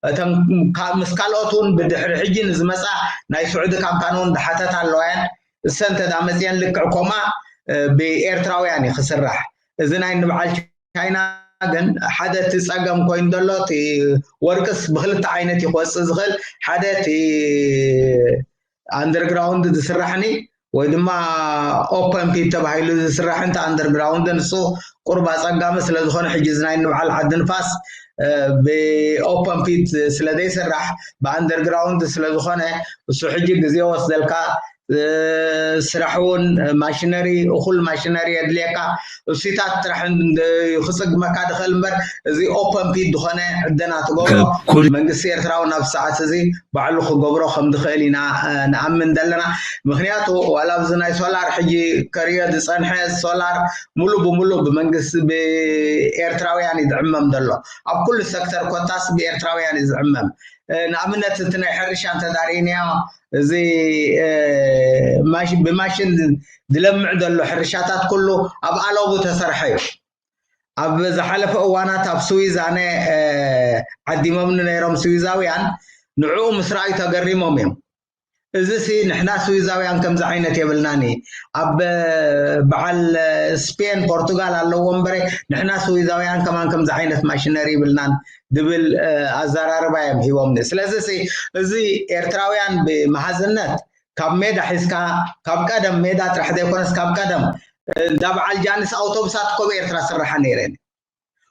እተን ካብ፣ ምስ ካልኦት እውን ብድሕሪ ሕጂ ንዝመጻ ናይ ስዑዲ ካምፓኒ እውን ዝሓተታ ኣለዋ እየን። እሰን እንተ ደኣ መጺአን ልክዕ ከምኣ፣ እ፣ ብኤርትራውያን እዩ ክስራሕ። እዚ ናይ ንበዓል ቻይና ግን ሓደ እቲ ጸገም ኮይኑ ዘሎ፣ እቲ ወርቅስ ብክልተ ዓይነት እዩ ክወጽእ ዝኽእል። ሓደ እቲ ኣንደርግራውንድ ዝስራሕኒ ወይ ድማ ኦፐን ፒት ተባሂሉ ዝስራሕ እንተ ኣንደርግራውንድ፣ ንሱ ቁሩብ ኣጸጋሚ ስለ ዝኾነ፣ ሕጂ እዚ ናይ ንበዓል ዓዲ ንፋስ፣ እ፣ ብኦፐን ፒት ስለ ዘይስራሕ ብኣንደርግራውንድ ስለ ዝኾነ፣ እሱ ሕጂ ግዜ ወስደልካ፣ እ፣ ስራሕ እውን፣ እ፣ ማሽነሪ፣ እኹል ማሽነሪ የድልየካ። እሱታት ጥራሕ እንድ-፣ ክጽግመካ ዝኽእል እምበር፣ እዚ ኦፐን ፒት ዝኾነ ዕደና ትገብሮ፣ ከኩል መንግስቲ ኤርትራ እውን ኣብ ሰዓት እዚ ባዕሉ ክገብሮ ከም ዝኽእል ኢና፣ እ፣ ንኣምን ዘለና። ምኽንያቱ ዋላ ኣብዚ ናይ ሶላር ሕጂ ከርእዮ ዝጸንሐ ሶላር ሙሉ ብሙሉ ብመንግስቲ፣ ብኤርትራውያን እዩ ዝዕመም ዘሎ። ኣብ ኩሉ ሴክተር ኮታስ ብኤርትራውያን እዩ ዝዕመም። እ፣ ንኣብነት እቲ ናይ ሕርሻ እንተዳሪእናዮ፣ እዚ፣ እ፣ ማሽ-፣ ብማሽን ዝለምዕ ዘሎ ሕርሻታት ኩሉ ኣብ ኣለቡ ተሰርሐ እዩ። ኣብ ዝሓለፈ እዋናት ኣብ ስዊዝ ኣነ፣ እ፣ ዓዲሞምኒ ነይሮም ስዊዛውያን፣ ንዕኡ ምስ ረኣዩ ተገሪሞም እዮም። እዚ ሲ ንሕና ስዊዛውያን ከምዚ ዓይነት የብልናን እዩ። ኣብ፣ እ፣ በዓል፣ እ፣ ስፔን፣ ፖርቱጋል ኣለዎ እምበረ፣ ንሕና ስዊዛውያን ከማን ከምዚ ዓይነት ማሽነሪ ይብልናን ዝብል፣ እ፣ ኣዘራርባ እዮም ሂቦምኒ። ስለዚ ሲ እዚ ኤርትራውያን ብመሃዝነት ካብ ሜዳ ሒዝካ፣ ካብ ቀደም ሜዳ ጥራሕ ዘይኮነስ ካብ ቀደም፣ እ፣ እንዳ በዓል ጃንስ ኣውቶቡሳት እኮ ብኤርትራ ስራሓ ነይረን።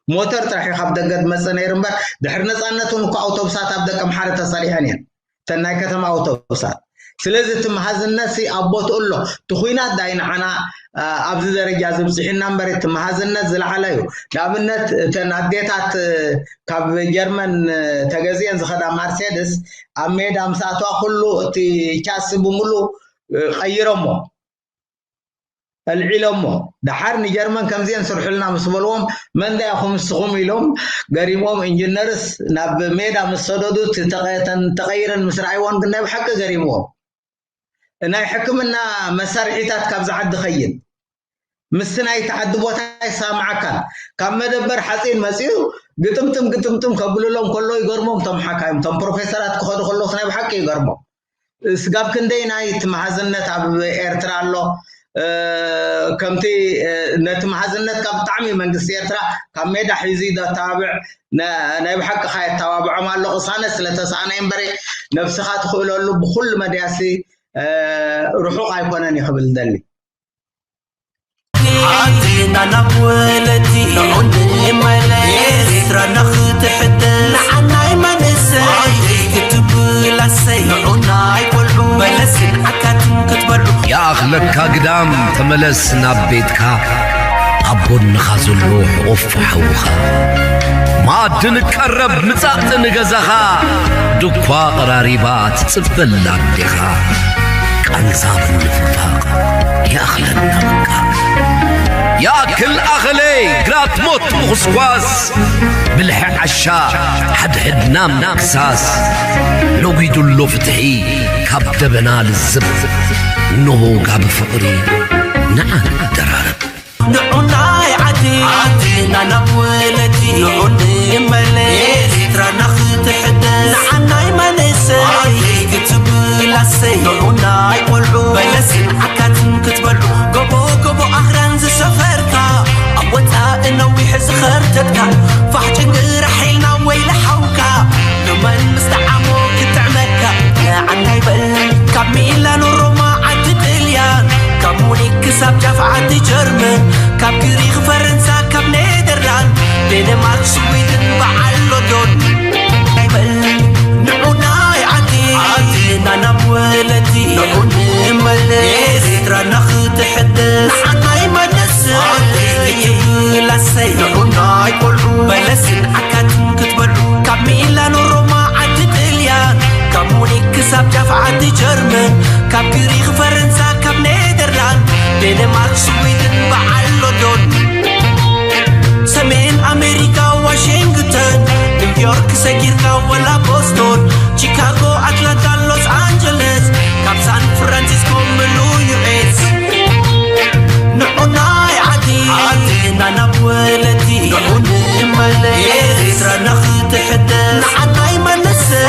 ሞተር ጥራሕ እዩ ካብ ደገ ዝመጽእ ነይሩ እምበር፣ ድሕሪ ነጻነት እውን እኮ ኣውቶቡሳት ኣብ ደቀ ምሓረ ተሰሪሐን እየን። እተን ናይ ከተማ ኣውቶቡሳት። ስለዚ እቲ መሃዝነት ሲ ኣብ ቦትኡ ኣሎ። እቲ ኹናት ዳይ ንዓና ኣብዚ ደረጃ ዝብፅሒና እምበር እቲ መሃዝነት ዝለዓለ እዩ። ንኣብነት እተን ኣዴታት ካብ ጀርመን ተገዚአን ዝኸዳ ማርሴድስ ኣብ ሜዳ ምስ ኣተዋ ኩሉ እቲ ቻሲ ብምሉ ቀይሮሞ፣ ኣልዒሎሞ። ደሓር ንጀርመን ከምዚአን ስርሑልና ምስ በልዎም፣ መን ዳ ኢኹም ንስኹም ኢሎም ገሪሞም። ኢንጂነርስ ናብ ሜዳ ምስ ሰደዱ እቲ ተቐ- ተን- ተቐይረን ምስ ረኣይዎን ግን ናይ ብሓቂ ገሪምዎም። ናይ ሕክምና መሳርሒታት ካብዚ ዓዲ ኸይድ ምስቲ ናይቲ ዓዲ ቦታ ይሰማማዓካን። ካብ መደበር ሓፂን መፂኡ ግጥምጥም ግጥምጥም ከብልሎም ከሎ ይገርሞም። እቶም ሓካይም እቶም ፕሮፌሰራት ክኸዱ ከለውስ ናይ ብሓቂ ይገርሞም። ስጋብ ክንደይ ናይ እቲ መሃዝነት ኣብ ኤርትራ ኣሎ። ከምቲ ነቲ መሃዝነትካ ብጣዕሚ መንግስቲ ኤርትራ ካብ ሜዳ ሒዙ ዘተባብዕ ናይ ብሓቂ ከ የተባብዖም ኣሎ። ቅሳነት ስለተሳእነ እምበረ ነብስኻ ትኽእለሉ ብኹሉ መድያሲ ርሑቕ ኣይኮነን እዩ ክብል ደሊ። ዓድና ናብ ወለዲ ንዑ ንመለስ ኤርትራና ክትሕደስ ንዓናይ መንእሰይ ክትብል ኣሰይ ንዑ ናይ ቆልዑ በለስን ዓካትን ክትበልዑ ይኣኽለካ ግዳም ተመለስ ናብ ቤትካ ኣብ ጎንኻ ዘሎ ሕቑፍ ሓውኻ መኣዲ ንቀረብ ምጻእቲ ንገዛኻ ድኳ ቐራሪባ ትጽበላ ኣዴኻ ቃንዛ ብምንፍፋቕ ይኣኽለና በቃ ይኣክል ኣኸለይ ግራት ሞት ምኹስኳስ ብልሒ ዓሻ ሓድሕድና ምክሳስ ነጒዱሎ ፍትሒ ካብ ደበና ልዝብ እንሆ ጋቢ ፍቕሪ ንዓ ንደራረብ ንዑ ናይ ዓዲ ዓድና ናብ ወለዲ ንዑ ንመለስ ኤርትራና ክትሕደስ ንዓናይ መንእሰይ ክትብል ኣሰይ ንዑ ናይ ቆልዑ በለስን ዓካትን ክትበልዑ ጎቦ ጎቦ ኣኽራን ዝሰፈርካ ኣብ ወጻኢ ነዊሕ ዝኸርተትካ ፋሕ ጭንግራሕ ኢልና ወይለ ሓውካ ንመን ምስ ጠዓሞ ክጥዕመካ ንዓናይ በል ካብ ሚላኖ ሮማ ዓዲ ጥልያን ካብ ሙኒክ ክሳብ ጫፍ ዓዲ ጀርመን ካብ ግሪኽ ፈረንሳ ካብ ኔደርላንድ ዴንማርክ ስዊድን በዓል ሎንዶን ኣይበል ንዑ ናይ ዓዲ ዓድና ናብ ወለዲ ንዑ ንመለስ ኤርትራና ክትሕደስ ንዓናይ መለስ ይብል ኣሰይ ንዑ ናይ ቆልዑ በለስን ዓካትን ክትበልዑ ካብ ሚላኖ ሮማ ዓዲ ጥልያን ካብ ሙኒክ ክሳብ ጫፍ ዓዲ ጀርመን ካብ ግሪኽ ፈረንሳ ካብ ኔደርላንድ ዴንማርክ ስዊድን በዓል ሎንዶን ሰሜን ኣሜሪካ ዋሽንግተን ኒውዮርክ ሰጊርካ ወላ ቦስቶን ቺካጎ ኣትላንታ ሎስ ኣንጀለስ ካብ ሳን ፍራንሲስኮ ምሉ ዩኤስ ንዑ ናይ ዓዲ ዓድና ናብ ወለዲ ንዑ ንመለስ ኤርትራና ክትሕደስ ንዓናይ መንእሰይ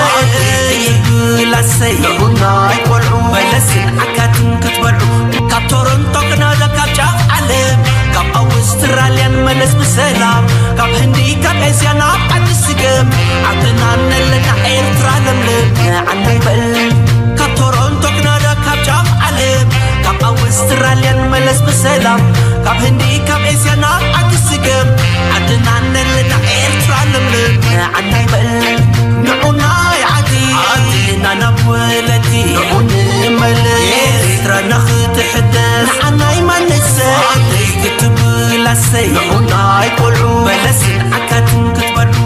ይብል ኣሰይ ንዑ ናይ ቆልዑ በለስን ዓካትን ክትበልዑ ካብ ቶሮንቶ ክናዳ ካብ ጫፍ ዓለም ካብ ኣውስትራልያን መለስ ብሰላም ካብ ህንዲ ካብ ኤስያ ናብ ዓዲ ስገም ዓድና ነለና ኤርትራ ለምለም ንዓናይ በል ካብ ቶሮንቶ ክናዳ ካብ ጫፍ ዓለም ካብ ኣውስትራልያን መለስ ብሰላም ካብ ህንዲ ካብ ኤስያ ናብ ዓዲ ስገም ዓድና ነለና ኤርትራ ለምለም ንዓናይ በል ንዑ ናይ ዓዲ ዓድና ናብ ወለዲ ንዑ ንመለስ ኤርትራና ክትሕደስ ንዓናይ መንእሰይ ክትብል ኣሰይ ንዑ ናይ ቆልዑ በለስን ዓካትን ክትበልዑ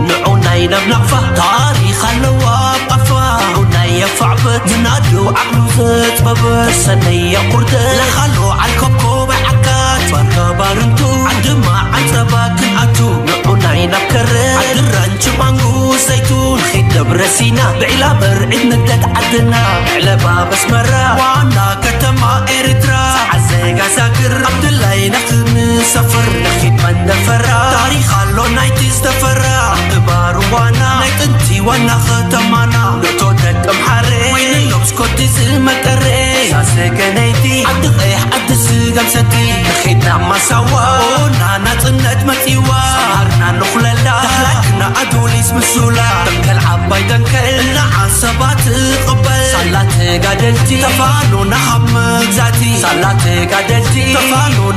ንዑ ናይ ናብ ናቕፋ ታሪኽ ኣለዋ ኣብ ቃፋ ንዑ ናይ የፋዕበት ምናዱ ዓቕሉ ዘጥበበ ተሰነየ ቁርደ ለኻሎ ዓልኮብኮብ ዓካት ባርካ ባርንቱ ዓድማ ዓጸባ ክንኣቱ ንዑ ናይ ናብ ከረ ዓድራን ችማንጉ ዘይቱን ኺድ ደብረ ሲና ብዒላ በርዒድ ንግደት ዓድና ዕለባ በስመራ ዋና ከተማ ኤርትራ ኣዘጋዛግር ኣብድላይ ነኽንሰፍር ነኺድ መንደፈራ ታሪኽ ኣሎ ናይቲ ዝተፈራ ግባር ዋና ናይ ጥንቲ ዋና ከተማና ነቶ ደቂ ኣምሓረ ወይንሎም ስኮቲ ዝመቀረ ሳሰገነይቲ ዓዲ ቀይሕ ዓዲ ስገም ሰቲ ነኺድና ማሳዋ ኦና ናጽነት መጺዋ ሰሃርና ንኹለላ ተኽላክና ኣዱሊስ ምሱላ ደንከል ዓባይ ደንከል እናዓሰባ ትቕበል ሳላ ተጋደልቲ ተፋኖና ካብ መግዛእቲ ሳላ ተጋደልቲ ተፋኖና